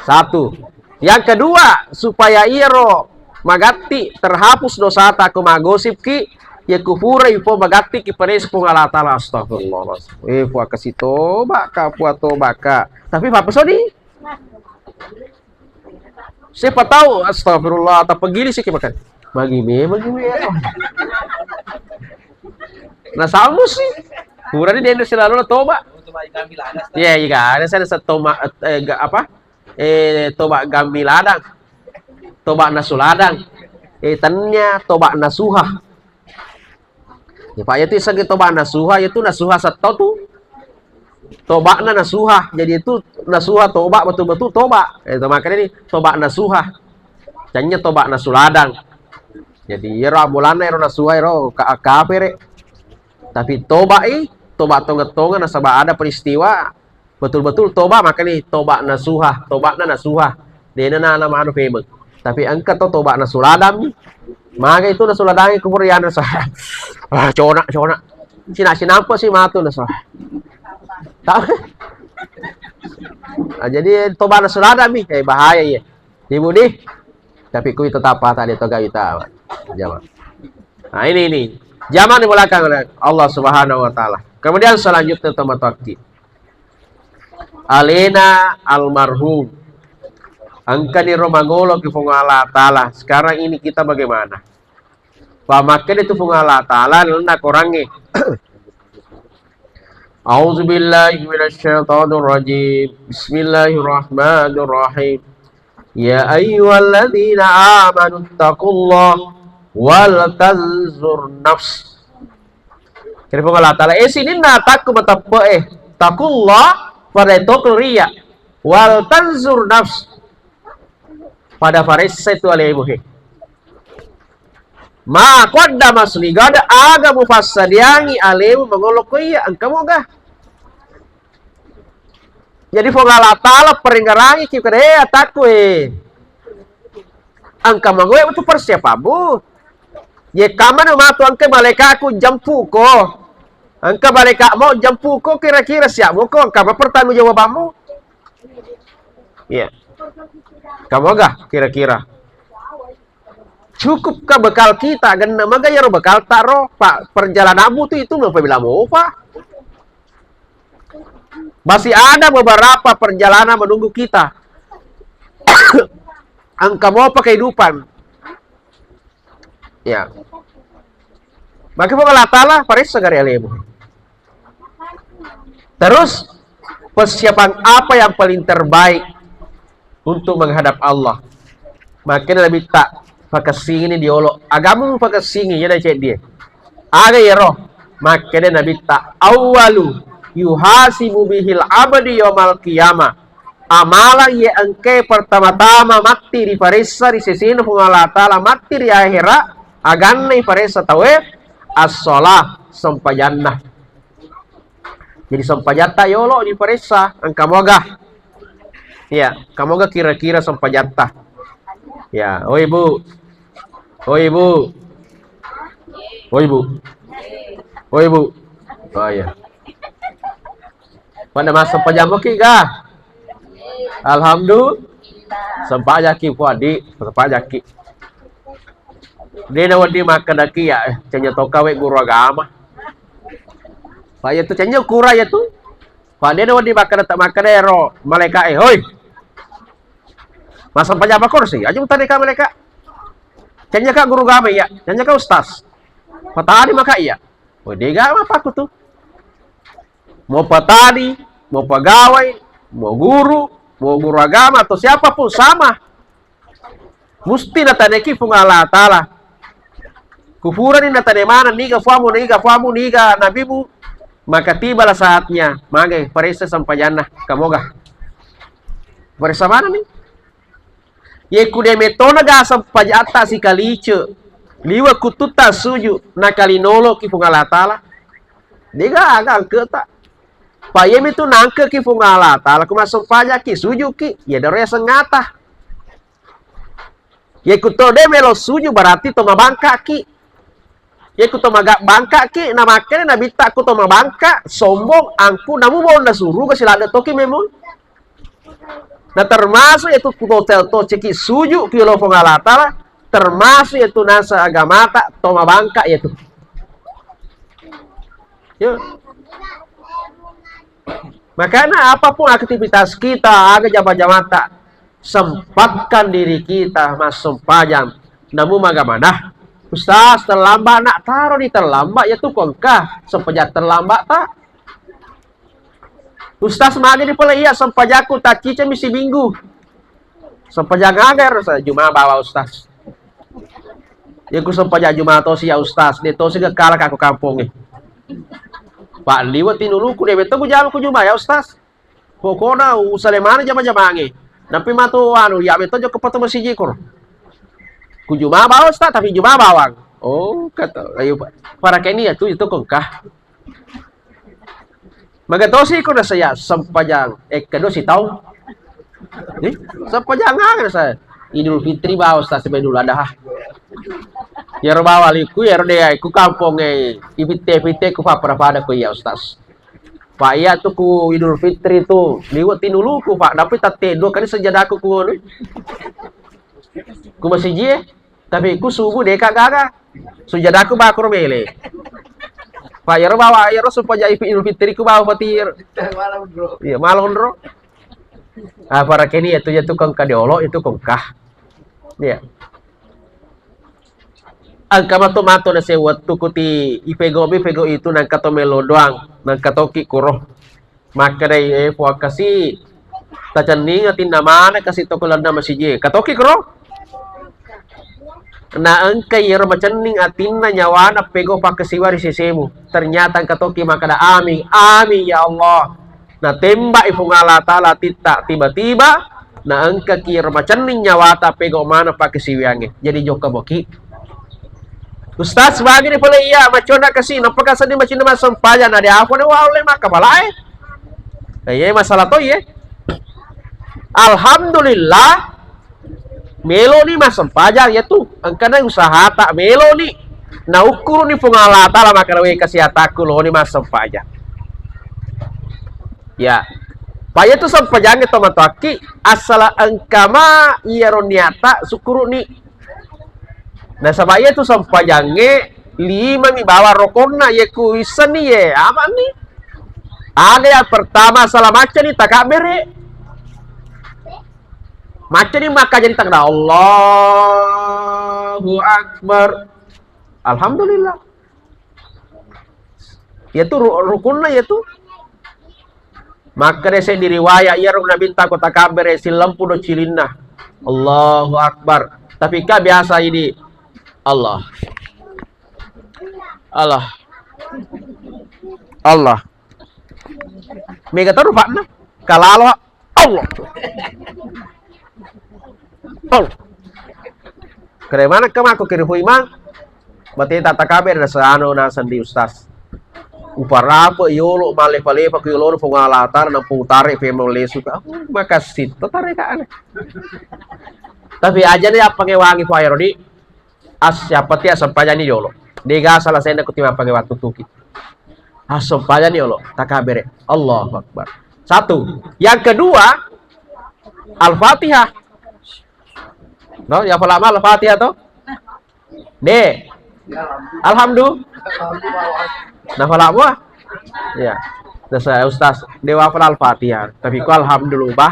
Satu. Yang kedua, supaya iyaro magatti terhapus dosata ko maggosipki, ya kupura ipo magatti ki pareso Puang Allah Taala. Astagfirullah. Eh, Puang kasi toba ka, Puang toba ka. Tapi apa sodi? Siapa tahu, astagfirullah, atau pegili sih makan. Bagi me, bagi me. Nah, sama sih. Kurang dia selalu toba. Iya, iya, ada saya setoba, eh, ga-, apa? Eh, toba gambi ladang. Toba nasu ladang. Eh, tanya toba nasuha. Ya, Pak, itu iseng toba nasuha, itu nasuha seto tu. Toba'na nasuha. Jadi itu nasuha toba betul-betul toba. Eh, itu makanya ini toba nasuha. Canya toba nasu ladang. Jadi iyaro amulana ero nasuha ero ka-, kafir. Tapi toba i, toba tonga-tonga nasaba ada peristiwa betul-betul toba, makanya toba nasuha, toba na nasuha. Dena na, na manu pemeng. Tapi engka to toba nasu ladang. Maga itu nasu ladang kubur ya nasa. Ah, cona, cona. Sina, sinampe sih matu nasa. Tahu? Ah, jadi toba nasu ladang mi, eh, bahaya iya. Ibu di, tapi kui tetap patah di toga kita. Jama. Nah, ini, ini. Jama di belakang oleh Allah Subhanahu wa Ta'ala. Kemudian selanjutnya teman-teman. Alena almarhum. Engkani ro mangolo ki Puang Allah Taala. Sekarang ini kita bagaimana? Pamakkeda tu Puang Allah Taala lalenna Korangnge. A'udzu billahi minasyaitonir rajim. Bismillahirrahmanirrahim. Ya ayyuhalladzina amanu taqullaha wal tanzur nafs. Kira Puang Allah Taala, eh, sininna atakku mateppe, eh, taqullaha, pada itu ria, wal tanzur nafs, pada paressa itu alemu, he. Ma qaddama ligad, aga mupassadiangi alemu mangolo ko iya, engka moga. Jadi Puang Allah Taala peringarangi ki kada, eh, atakku, eh. Engka mangoe tu persiapanmu. Ye kamana matu engka malaikatku jemput ko. Engka malaikatmu jemput ko kira-kira siap mo ko engka pertanggung jawabanmu. Iya. Kamu aga kira-kira. Cukupkah bekal kita? Genna maga yaro bekal tak ro, Pak. Perjalananmu tu itu mau pabila mau, Pak. Masih ada beberapa perjalanan menunggu kita. Engka mopa kehidupan. Ya. Maka Puang Allah Taala paressa gare alemu. Terus, persiapan apa yang paling terbaik untuk menghadap Allah? Makanya Nabi tak pakessingi ni diolo. Agamu pakessingi ya dari cek dia. Aga ya roh. Makanya Nabi tak awalu yuhasibu bihil abdi yomal qiyamah. Amalang ye engke pertama-tama matti riparessa ri sesena Puang Allah Taala matti ri ahera, aganna iparessa tawe, as-shalah, sempajanna. Jadi sempajatta yolo diparessa, engka moga. Iya, engka moga kira-kira sempajatta. Ya, oi Bu. Oi Bu. Oi Bu. Oi Bu. Oh iya. Pada masa pajammu ki ga? Alhamdulillah. Sempajaki puadi, sempajaki. Dia na wadi makan daki ya, cenya toka we guru agama. Pak ya tu cenya kura ya tu. Pak dia na wadi makan tak makan ero malaikat eh, hoi. Masa pajama kursi, aja utane ka malaikat. Cenya ka guru agama ya, cenya ka ustaz. Patadi maka iya. Oh, dia agama apa aku tu? Mau petani, mau pegawai, mau guru, mau guru agama atau siapapun sama. Musti nataneki Puang Allah Taala. Kupurani natane mana niga fuamu, niga fuamu, niga nabimu, maka tibalah saatnya. Magai paressa sempajanna kamoga. Paressa mana nih? Ye ku de metona ga sempajatta sikalice, liwe kuttutta suju, nakalinoloki Puang Allah Taala. Dega aga angketa. Pa yemi tu nangkeki Puang Allah Taala, ku massempajaki, sujuki, ya dore sengata. Ye ku to de melo suju, berarti to mabangkaki. Iya ku to maga-, bangka ki, na makkeda nabitta ku to mabangka, sombong, angku, namu bawanna suruga siladde toki memang. Na termasuk itu ku to tel to ceki suju ki lo Puang Allah Taala, termasuk itu nasa agamata to mabangka itu. Yo. Makanya apapun aktivitas kita, aga jama-jamata, sempatkan diri kita massempajang. Namu maga mana? Ustaz, terlambat nak, taro di terlambat ya tu kongka. Sempajang terlambat tak? Ustaz, magi di pole iya sempajakku tak cica misi minggu. Sempajang aga ero sa-, Juma bawa Ustaz. Ya ku sempajang Juma tosi ya Ustaz, de tosi ga kala aku kampung e. Pak liwat tinuluku de beto ku jalu ku Juma ya Ustaz. Pokona usale mana jama-jamange. Nampi matu anu ya beto joko pato masiji kor. Ku Juma bawa Ustaz, tapi Juma bawang. Oh, kata ayo Pak. Para keni ya tu itu kongka. Magatosi ko nasa ya sempajang, eh, kedo sitaung. Ih, sempajang aga nasa. Idul Fitri bawa Ustaz, sebelum Idul Adha. Yaro bawa liku, yaro de ku kampung e, ipitte-pitte ku pada-pada ku iya Ustaz. Pak iya tu ku Idul Fitri tu, liwat tinuluku Pak, tapi tatte dua kali sejadaku ku anu. Ku masiji e. Tapi ku subuh deka gaga. Sujadaku bakuro mele. Pak yaro bawa yaro supaya ipi Idul Fitri ku bawa fatir. Malam, Bro. Iya, malam, Bro. Ah, para keni itu ya tukang kadiolo itu kongkah. Iya. Engka mato-mato na sewettu kuti ipego mi pego itu nangka to melo doang, nangka toki kuro. Makkedai, "Eh, Puang kasi, tacenning atinna maneng kasi to ko lalenna masiji." Katoki kro? Na engka iyaro macenning atinna nyawana pego pakkasiwiang ri sesemu. Ternyata engka toki makkeda, "Amin, amin ya Allah." Na tembai Puang Allah Taala titta tiba-tiba na engkaki iyaro macenning nyawata pego maneng pakkasiwiangnge. Jadi jokka boki. Ustaz, bagini pole iya, maconna kasi, nappa ka seddi macinna massempajang, na de apa ne wa olle makkapalae. Nah, iye masalah to iye. Alhamdulillah, meloni massempajang ya tu. Engkana usahata meloni. Na ukkuruni Puang Allah Taala makkeda we kasihatakku loni massempajang. Ya. Pa iya tu sempajangnge to matoakki, asala engka ma iyaro niata sukkuruni. Nasaba iya tu sempajangnge lima mi bawang rokonna, iye ku issenni iye amani. Aga yang pertama salah maccani takabbere. Maccani makkaja ni takda Allahu Akbar. Alhamdulillah. Iya tu ru-, rukunna iya tu. Makkeda seddi riwayat, iyaro Nabitta ko takabbere sillempu do cilinna. Allahu Akbar. Tapi ka biasa idi Allah. Allah. Allah. Mega terus pakna. Kalalo Allah. Allah. Kere mana ke mako kiri hui mang? Berarti tak takabe na seano na sendi ustaz. Uparape yolo malepa-lepa ku yolo Puang Allah Taala na putare pemeng lesu ka. Oh, makasih to tare ka ane. Tapi aja ni apa ngewangi Pak Herodi. As siapa ti asempajani yolo. Dega salah senda kuti mapage waktu tuki. Asempajani yolo. Takabere. Allahu Akbar. Satu. Yang kedua, Al-Fatihah. No, ya falama Al-Fatihah to? De. Alhamdulillah. Nah, falama. Ya. Terus saya Ustaz, dewa hafal Al-Fatihah. Tapi ku alhamdulillah.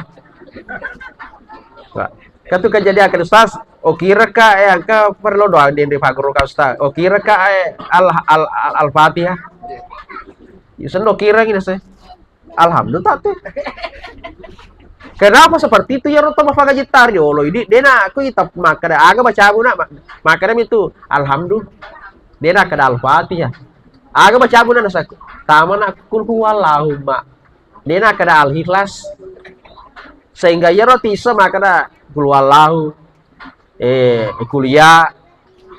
Wah. Katu kejadian ke Ustaz, oh kira ka eh angka perlu doang di di Pak Guru ka Ustaz. Oh kira ka eh al al al Al-Fatihah. Yusen oh kira gini saya. Alhamdulillah tuh. Kenapa seperti itu ya Roto Bapak Gaji Tari? Olo ini dena aku itap makkeda aga bacamu nak ma-, makkeda itu alhamdulillah. Dena kada Al-Fatihah. Aga bacamu nak nasaku. Tama nak kul huwallahu ma. Dena kada Al-Ikhlas. Sehingga ya Roto isa makkeda kul huwallahu. Eh, kuliah.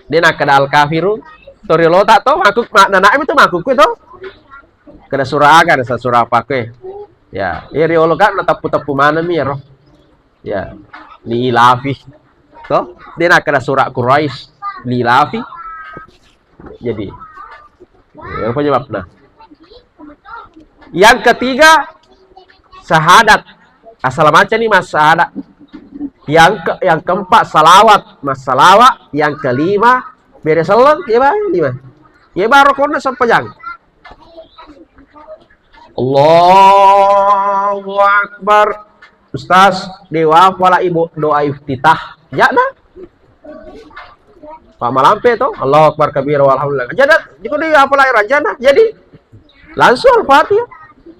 Dena kada Al-Kafirun. Tori lo tak to maku ma, nana itu maku ku to. Kada sura aga, ada sura apa ke? Ya, iri olo kan na teppu-teppu mana mi ro? Ya, li ilafi. To, dena kada sura Quraisy, li ilafi. Jadi, ya, penyebabnya. Yang ketiga, syahadat. Asal macam ni mas syahadat. Yang ke, yang keempat, salawat. Mas salawat. Yang kelima, bere seleng. Ya, Bang, lima. Ya, Bang, rokoknya sampai jang. Allahu Akbar. Ustaz, dewa pala ibu doa iftitah. Ya, nah. Pak malampe to, Allahu Akbar kabira walhamdulillah. Jadi, jika dia apa lahir aja nah. Jadi, langsung Al-Fatihah.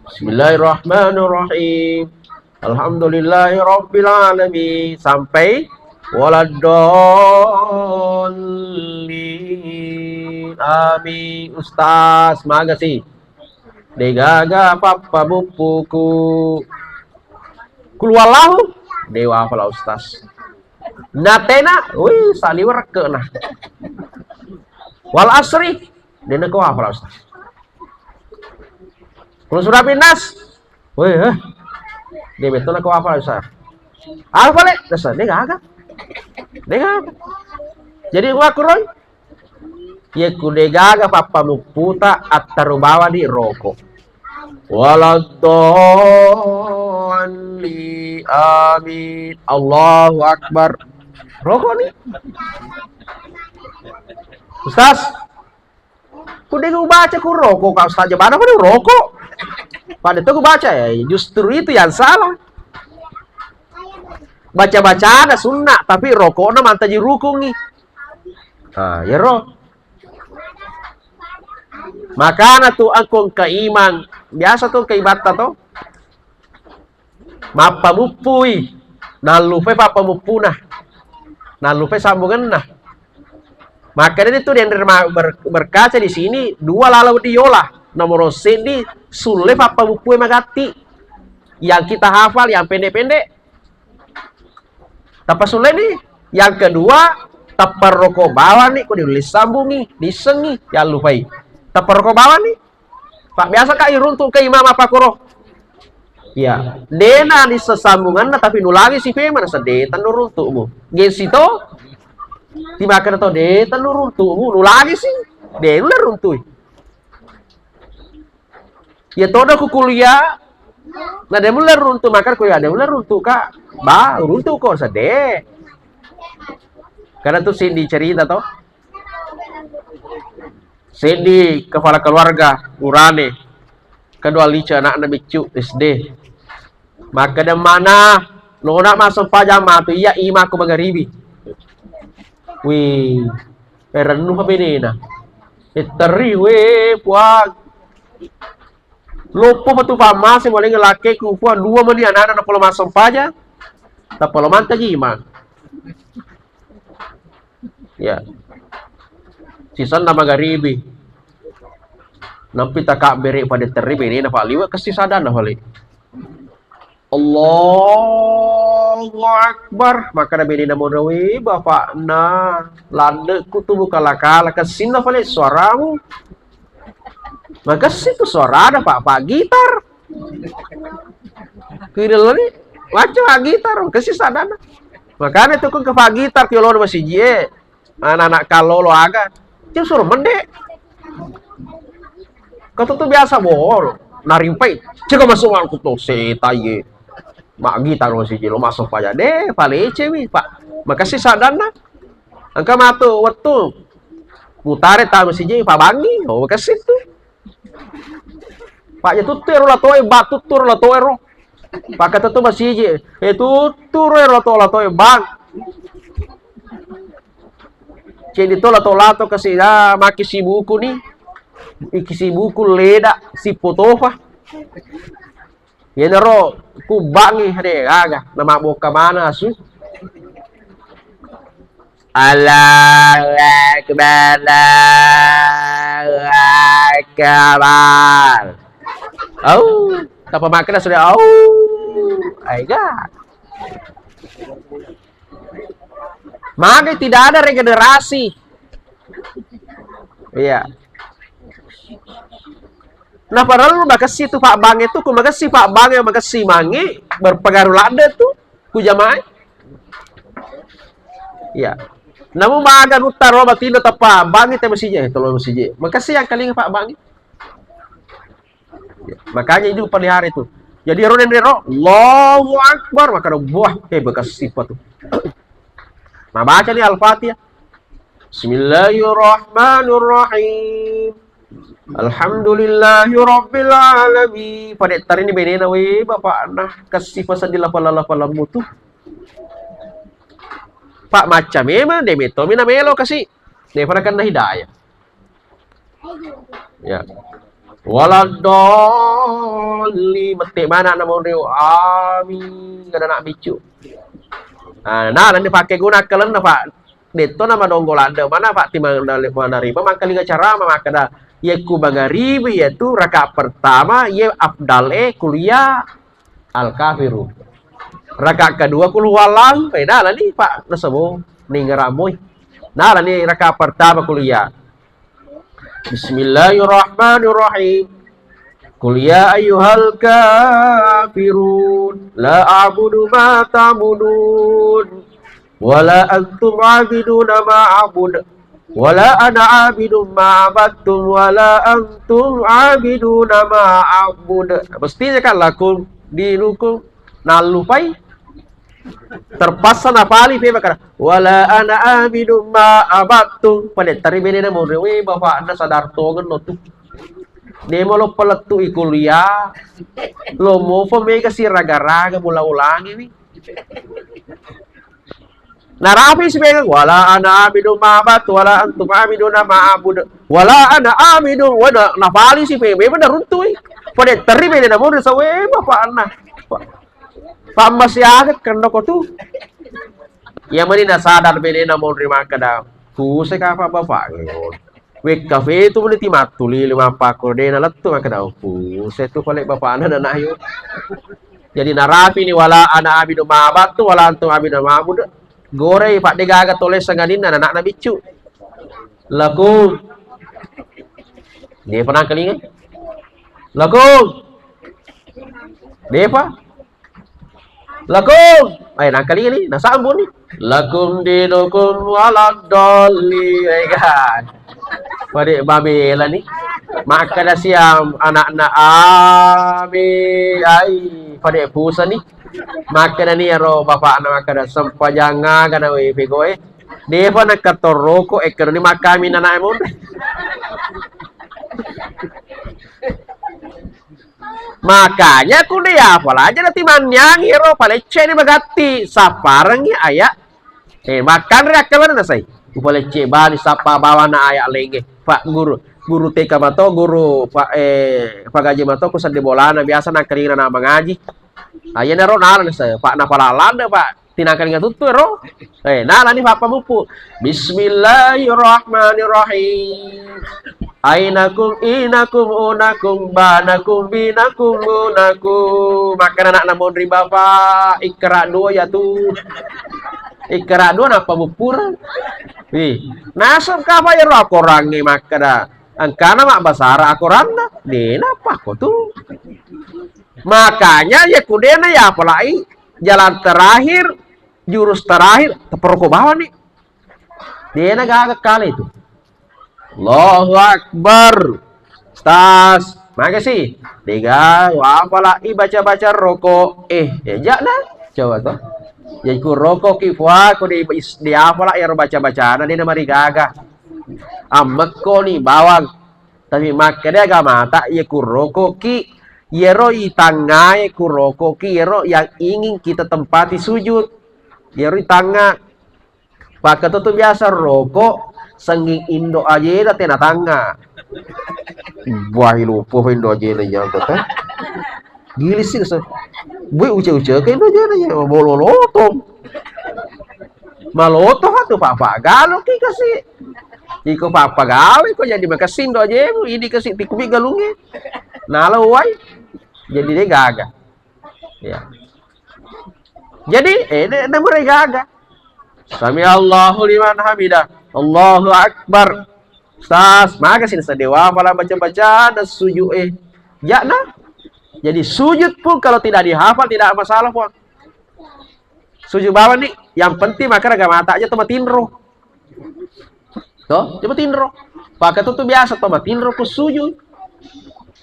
Bismillahirrahmanirrahim. Alhamdulillahirabbil alamin. Sampai waladdallin. Amin. Ustaz, maga sih. Degaga pappa buppuku. Kulwallahu. Dewa pala Ustaz. Natena, wih, saliwar kena. Wal asri, dena ko apa, Ustaz? Kalau sudah pindas, wih, eh. Dia betul ko apa, Ustaz? Apa le? Dasar dia gaga. Dia gaga. Jadi gua kurang. Ye ku degaga pappa mupputa attaru bawa di roko. Waladdallin. Amin. Allahu Akbar. Rokok nih. Ustaz, ku de' ubaca ku rokok, Kak Ustaz, jabana pada rokok. Pada itu ku baca, ya, justru itu yang salah. Baca-bacana sunnah, tapi rokokna mantaji rukungi. Nah, yero. Makana tu engka imang, biasa tu engka ibatta to. Mappamuppui, nallupai pappamuppuna, nallupai sambungenna. Makkedani tu denre ma-, ber-, berkaca di sini, dua lalu diolah. Nomor seddi, sulle pappamuppui magatti. Yang kita hafal, yang pendek-pendek. Tappa sulleni. Yang kedua, tappa roko bawani, ko diulle sambungi, disengi, yang lupai. Tappa roko bawani. Pak biasa kak iruntu ke imam apa koro? Ya, dena di sesambunganna tapi nulagi si pema nasa de tanu runtumu. Gesi to? Tiba kena to de tanu runtumu, nulagi si. De nula runtui. Ya todo ku kuliah. Nah, de mulla runtu maka kuliah de mulla runtu kak. Ba, runtu ko sede. Karena tu sini cerita to. Seddi kepala keluarga urane, kedua lice anakna biccu S D. Makkeda mana, lona massempajang matu iya imakku magaribi. Wih, eh, rennu ha benena. Eh, teri, weh, puang. Loppo patu pammase malengnge lakkeku, puang, dua meni anakna napolo massempajang. Tapolo mantaji imang. Ya. Sisenna magaribi. Nampi takabbere pada terri benena Pak liwe kessi sadana fale. Allahu Akbar. Makana benena modawe bapakna. Laddeku tu bukala-kala kessinna fale suaramu. Makessi tu suarana Pak, Pak gitar. Kuidelani macam Pak gitar, makessi sadana. Makanya tu ke Pak gitar tiolona masiji e. Anak-anak kallolo aga. Cuma suruh mende. Kau tu biasa bol. Narimpai. Ceko masuk malu kutu setai ye. Mak gitar masiji lo masuk paja de, palece wi Pak. Makessi sadana. Engka matu wettu putare ta masiji pabangi, oh, makessi tu. Pak, ya tuttu ero latoe, bang, tuttu ero latoe ro. Pakkatettu masiji, eh, tuttu ro ero lato-, latoe, bang. Ceddi to lato-lato kasi, ah, maki sibuku ni. Iki sibuku leda, sipotofa. Yenaro kubbangi, hade, aga, namabbokka mana asu. Allahu Akbar, Allahu Akbar. Au, tapa makkeda sudah, au. Aiga. Magi tidak ada regenerasi. Iya. Nah, padahal makessi tu Pak Bang itu, ku makessi Pak Bang yang makessi mangi berpengaruh ladde tu ku jamaah. Iya. Namu maga nutta ro batino teppa bangi te masiji, eh, tolo masiji. Makasih yang kalinga Pak bangi. Ya, makanya itu pelihara itu. Jadi ero nendero, Allahu Akbar, maka ada buah, eh, bekas sifat tuh. Nah, baca nih Al-Fatihah. Bismillahirrahmanirrahim. Alhamdulillahirabbil alamin. Pada tari ini benena we bapakna kasih pesan di lafal-lafal mutu. Pak macam memang demi tomi na melo kasih. Daripada kena hidayah. Ya. Waladolli, mette mana na monri, amin, kada nak bicu. Ah, nah, nanti pakai guna akkalenna, Pak. Detto nama donggo ladde mana, Pak, timang mana riba mangkalinga cara makkada, yekku mangaribi yaitu rakaat pertama, ye afdal e kuliah Al-Kafirun. Rakaat kedua kul huwallahu, eh, nah, lani, Pak, nasabo, ningeramoi. Nah, lani rakaat pertama kuliah. Bismillahirrahmanirrahim. Qul ya ayyuhal kafirun, la a'budu ma ta'budun, wa la antum 'abiduna ma a'bud, wa la ana 'abidun ma 'abadtum, wa la antum 'abiduna ma a'bud. Mestinya kan lakum dinukum, nallupai. Terpaksa napali pe makkada, "Wala ana 'abidun ma 'abadtum." Pada teri benena monri, we, bapakna sadar tongeng no tu. Demo lo pelettu i kuliah. Lo mopo mega si raga-raga mula ulangi wi. Narapi si mega, "Wala ana 'abidun ma 'abadtu, wala antum 'abiduna ma a'bud." Wala ana 'abidun, wala napali si pe, memang naruntui. Pada teri benena monri sawe bapakna. Pammasiaga kennoko tu. Iya mani nasadar benena monri makkada, "Puse kapa bapak." Wekka fetu mani timattu lili mappakko dena lettu makkada, "Oh, puse tu pale bapakna nanayo." Jadi narapi ni, "Wala ana 'abidun ma 'abadtu, wala antum 'abiduna ma a'bud." Gorei, Pak, de gaga tolesang aninna anakna biccu. Lakum. Depa nangkalinga. Lakum. Depa. Lakum. Eh, nangkalinga ni, nasambung ni. Lakum dinukum waladdallin. Eh, kan. Pada babela ni. Makkada siam anakna ame ai. Pada pusa ni. Makkeda ni ero bapakna makkeda, "Sempajang aga na we pegoe." Depa nakkatoroko ekkeroni makkami nanae monri. Makanya kudu ya, apalagi nanti manniangi ero palecce ni bagatti, sapparengi aya. Eh, makkanre akkalenna sai. Upalecce bali sappa bawana aya lenge. Pak guru, guru T K mato, guru Pak, eh, Pak Gaji mato ku sedde bolana biasa nangkalinga na mangaji. Ah, iyanaro nala nase, Pak, napala lande, Pak. Tinangkalinga tuttu ero. Eh, nalani Pak pamuppu. Bismillahirrahmanirrahim. Ainakum inakum unakum banakum binakum unakum. Makkeda anakna monri bapa, ikkara dua ya tu. Ikkara dua nappa muppura. Ih, naseng kapa ero akorangnge makkeda. Engkana mabbasara akoranna. Dena apa ko tu. Makanya ya kudena ya apalai jalan terakhir, jurus terakhir, teperoko bawang ni. Dena gaga kale itu. Allahu Akbar. Stas. Makasih. Dega, wapala i baca-baca roko. Eh, ya jakna. Coba to. Jadi ku roko ki fua, ku di, di apala ya baca-bacana, dena mari gaga. Ammekko ni bawang. Tapi makkeda agamata, iya kurokoki, iyaro itangngae kurokoki, iyaro yang ingin kita tempati sujud. Iyaro itangnga. Pakketo tu biasa roko, senging indo ajena tena tangnga. Buahi lupo indo ajena iya kota. Gilis sih, so. Bui uce-uce ke indo ajena iya, bolo lotong. Maloto ha tu papa galo ki kasi. Iko papa gawe ko jadi makasing do ajemu, ini kasi tikubi galunge. Nalo wai. Jadi de gaga. Ya. Jadi, eh, de, de mure gaga. Sami Allahu liman hamida. Allahu Akbar. Stas, maka sini sedewa pala baca-baca dan sujud, eh. Ya, nah. Jadi sujud pun kalau tidak dihafal tidak masalah, Puang. Sujud bawang ni, yang penting makkeda agamata aja tu matinro. To, de matinro. Pake tu, tu biasa to matinro ku sujud.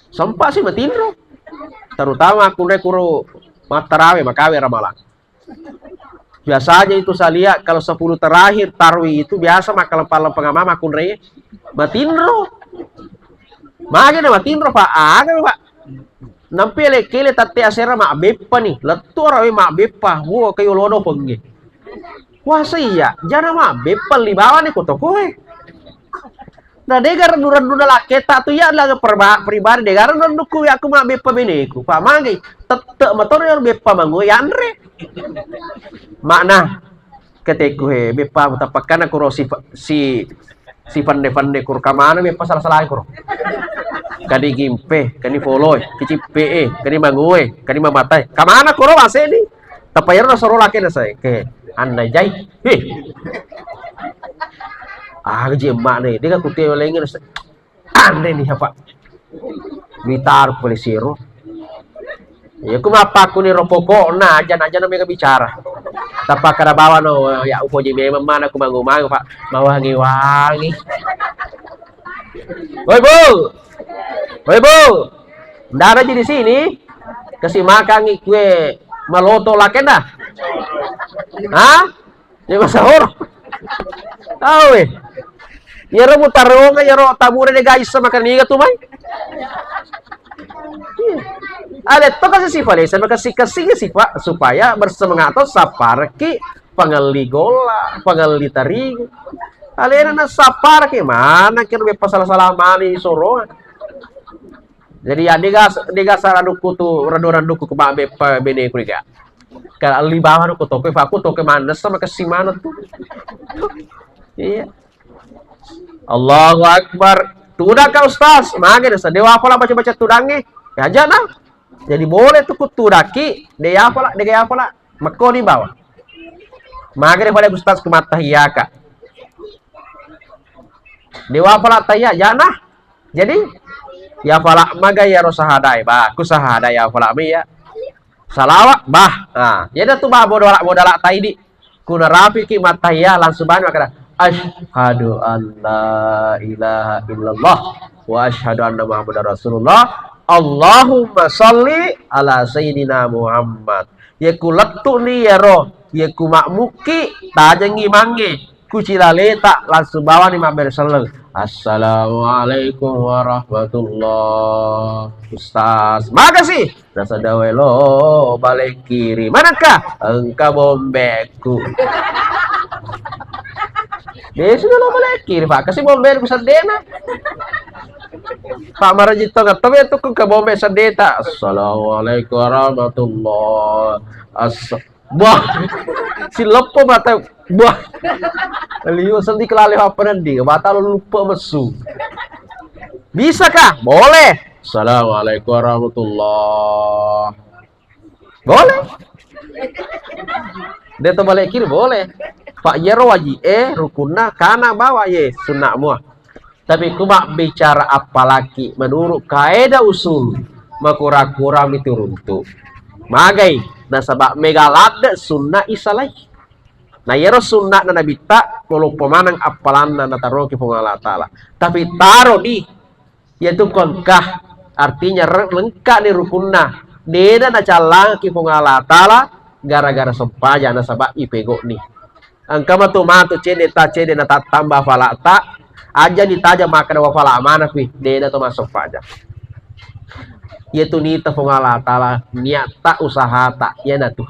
Sempat sih matinro. Terutama aku re kuro mattarawe makawe ramalang. Biasanya itu saya lihat kalau sepuluh terakhir tarwi itu biasa makkalempang-lempang mama kunre matinro. Mage na matinro, Pak. Aga, Pak. Nampe le kele tatte asera mabbeppa ni. Lettu arawe mabbeppa. Wo kayo lodo pengi. Wah, iya. Jana mabbeppa li bawa ni kotokoe. Na dega rendu-rendu na lakketa tu iya laga perba-, pribadi dega rendu-rendu ku aku mabbeppa beneku. Pak, mage tette matoro beppa mangoe yanre. Makna keteku he beppa mutapakana kuro si, si, si pande-pande kuro kamana beppa salah-salah kuro. Kani gimpe, kani foloi, kicippe e, kani mangoe, kani mamatai. Kamana kuro maseni? Tapi ero nasoro laki na saya ke anna jai. Heh. Ah, je makna dega kute lengin. Anre ni apa? Bitar pole siro. Ya, ku mappaku ni ro pokokna aja, aja na mega bicara. Tappa kada bawa no, ya upoji memang mana ku mangu-mangu, Pak. Mawangi-wangi. Woi, Bu. Woi, Bu. Ndak ada ji di sini. Kasih makan kue maloto lakena. Hah? Lima sahur. Awe. Yero mutaronga, yero tabure de gaisa makan niga tu mai. Iya. Ada to kasi sifat desa, maka si kasi sifat supaya bersemangat to saparki pangelli golla, pangelli tarigu. Alena na saparki mana kira be pasal salamani soro. Jadi ya dega dega saradukku tu rado-radukku ke mabe bene ku dega. Kalau alli bawang ko toko, Pak, ku toko manessa makessing maneng tu. Iya. Allahu Akbar. Tudang ka Ustaz, mage desa dewa apalah baca-baca tudangnge. Ya aja nah. Jadi boleh tu kutudaki, de ya apalah, de ya apalah. Mekko ni bawang. Mage daripada Ustaz kemata iya ka. Dewa apalah taya jana. Jadi ya apalah maga ya ro sahadai, bah, ku sahadai ya apalah mi ya. Salawat, bah. Nah, ya dah tu bah bodolak-bodolak taidi. Ku narapiki mattahiyah langsung bani makkeda, "Asyhadu an la ilaha illallah wa asyhadu anna Muhammadar Rasulullah. Allahumma shalli ala sayyidina Muhammad." Ya ku lettu ni yaro, ya ku makmukki tajengi mange, ku cilaleta langsung bawani mabbere selleng. Assalamualaikum warahmatullah. Ustaz, makasih. Rasa dawai lo balik kiri. Manakah? Engka bombekku. Dia sudah lo balik kiri, Pak. Kasih bombekku sedena. Pak maraji tengah tapi itu ke bombek sedeta. Assalamualaikum warahmatullah. As Wah, si leppo mata. Wah. Liu sendi kelale apa nanti? Mata lo lupa mesu. Bisa kah? Boleh. Assalamualaikum warahmatullah. Boleh. Dia to balik kiri boleh. Pak yero waji eh rukunna kana bawa ye sunnah mua. Tapi ku mabbicara appalaki menurut kaedah usul, makura-kura mitu runtu. Magai, nasaba mega ladde sunna isalai. Na yero sunna na nabitta, maloppo maneng appalanna nataroki Puang Allah Ta'ala. Tapi taro di, yaitu kongkah, artinya re-, lengkani rukunna. Dena nacallangki Puang Allah Ta'ala gara-gara sempaja nasaba ipegoni. Engka matu-matu cede ta cede na tattamba falata, aja ditaja makkeda wa fala mana kui, dena to masuk faja. Yaitu nita Puang Allah Ta'ala, niatta usahata, iyanatu.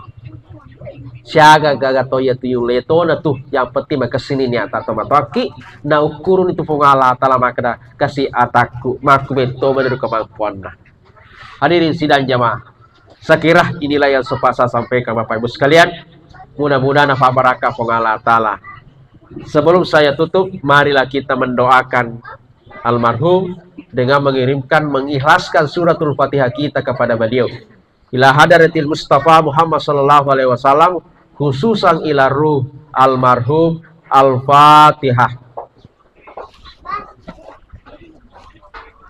Siaga gaga to yaitu yuletona tu, yang penting makessini niatta to matoakki, na ukuruni tu Puang Allah Ta'ala makkeda kasi atakku, makku betto menurut kemampuanna. Hadirin sidang jamaah, saya kira inilah yang sempat saya sampaikan Bapak Ibu sekalian. Mudah-mudahan apa barakah Puang Allah Ta'ala. Sebelum saya tutup, marilah kita mendoakan almarhum dengan mengirimkan, mengikhlaskan suratul Fatihah kita kepada beliau. Ila hadratil Mustafa Muhammad sallallahu alaihi wasallam, khususan ila ruh almarhum. Al-Fatihah.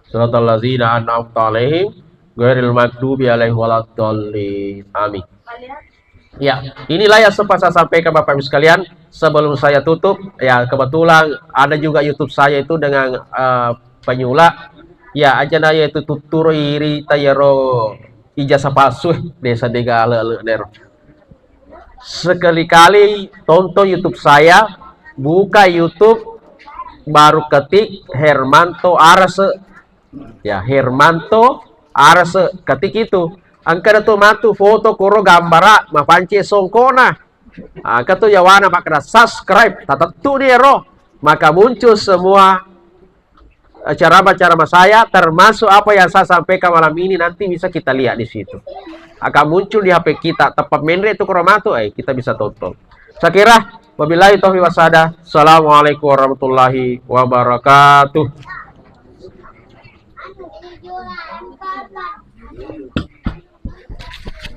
Siratal ladzina an'amta 'alaihim ghairil maghdubi 'alaihim waladdallin. Amin. Ya, inilah yang sempat saya sampaikan Bapak Ibu sekalian. Sebelum saya tutup, ya kebetulan ada juga YouTube saya itu dengan eh, Penyula. Ya, aja naya itu tuturu iri tayaro ijazah palsu eh, desa dega lele nero. Sekali-kali tonton YouTube saya, buka YouTube, baru ketik Hermanto Arese. Ya, Hermanto Arese, ketik itu. Engka tu matu foto koro gambara mapance songkona. Ah, engka tu yawana makkeda subscribe, tatettu ni ero. Maka muncul semua eh, ceramah-ceramah saya, termasuk apa yang saya sampaikan malam ini, nanti bisa kita lihat di situ. Akan muncul di H P kita, tepat menre tu koro matu, eh, kita bisa tonton. Saya kira, wabillahi taufiq wasada. Assalamualaikum warahmatullahi wabarakatuh.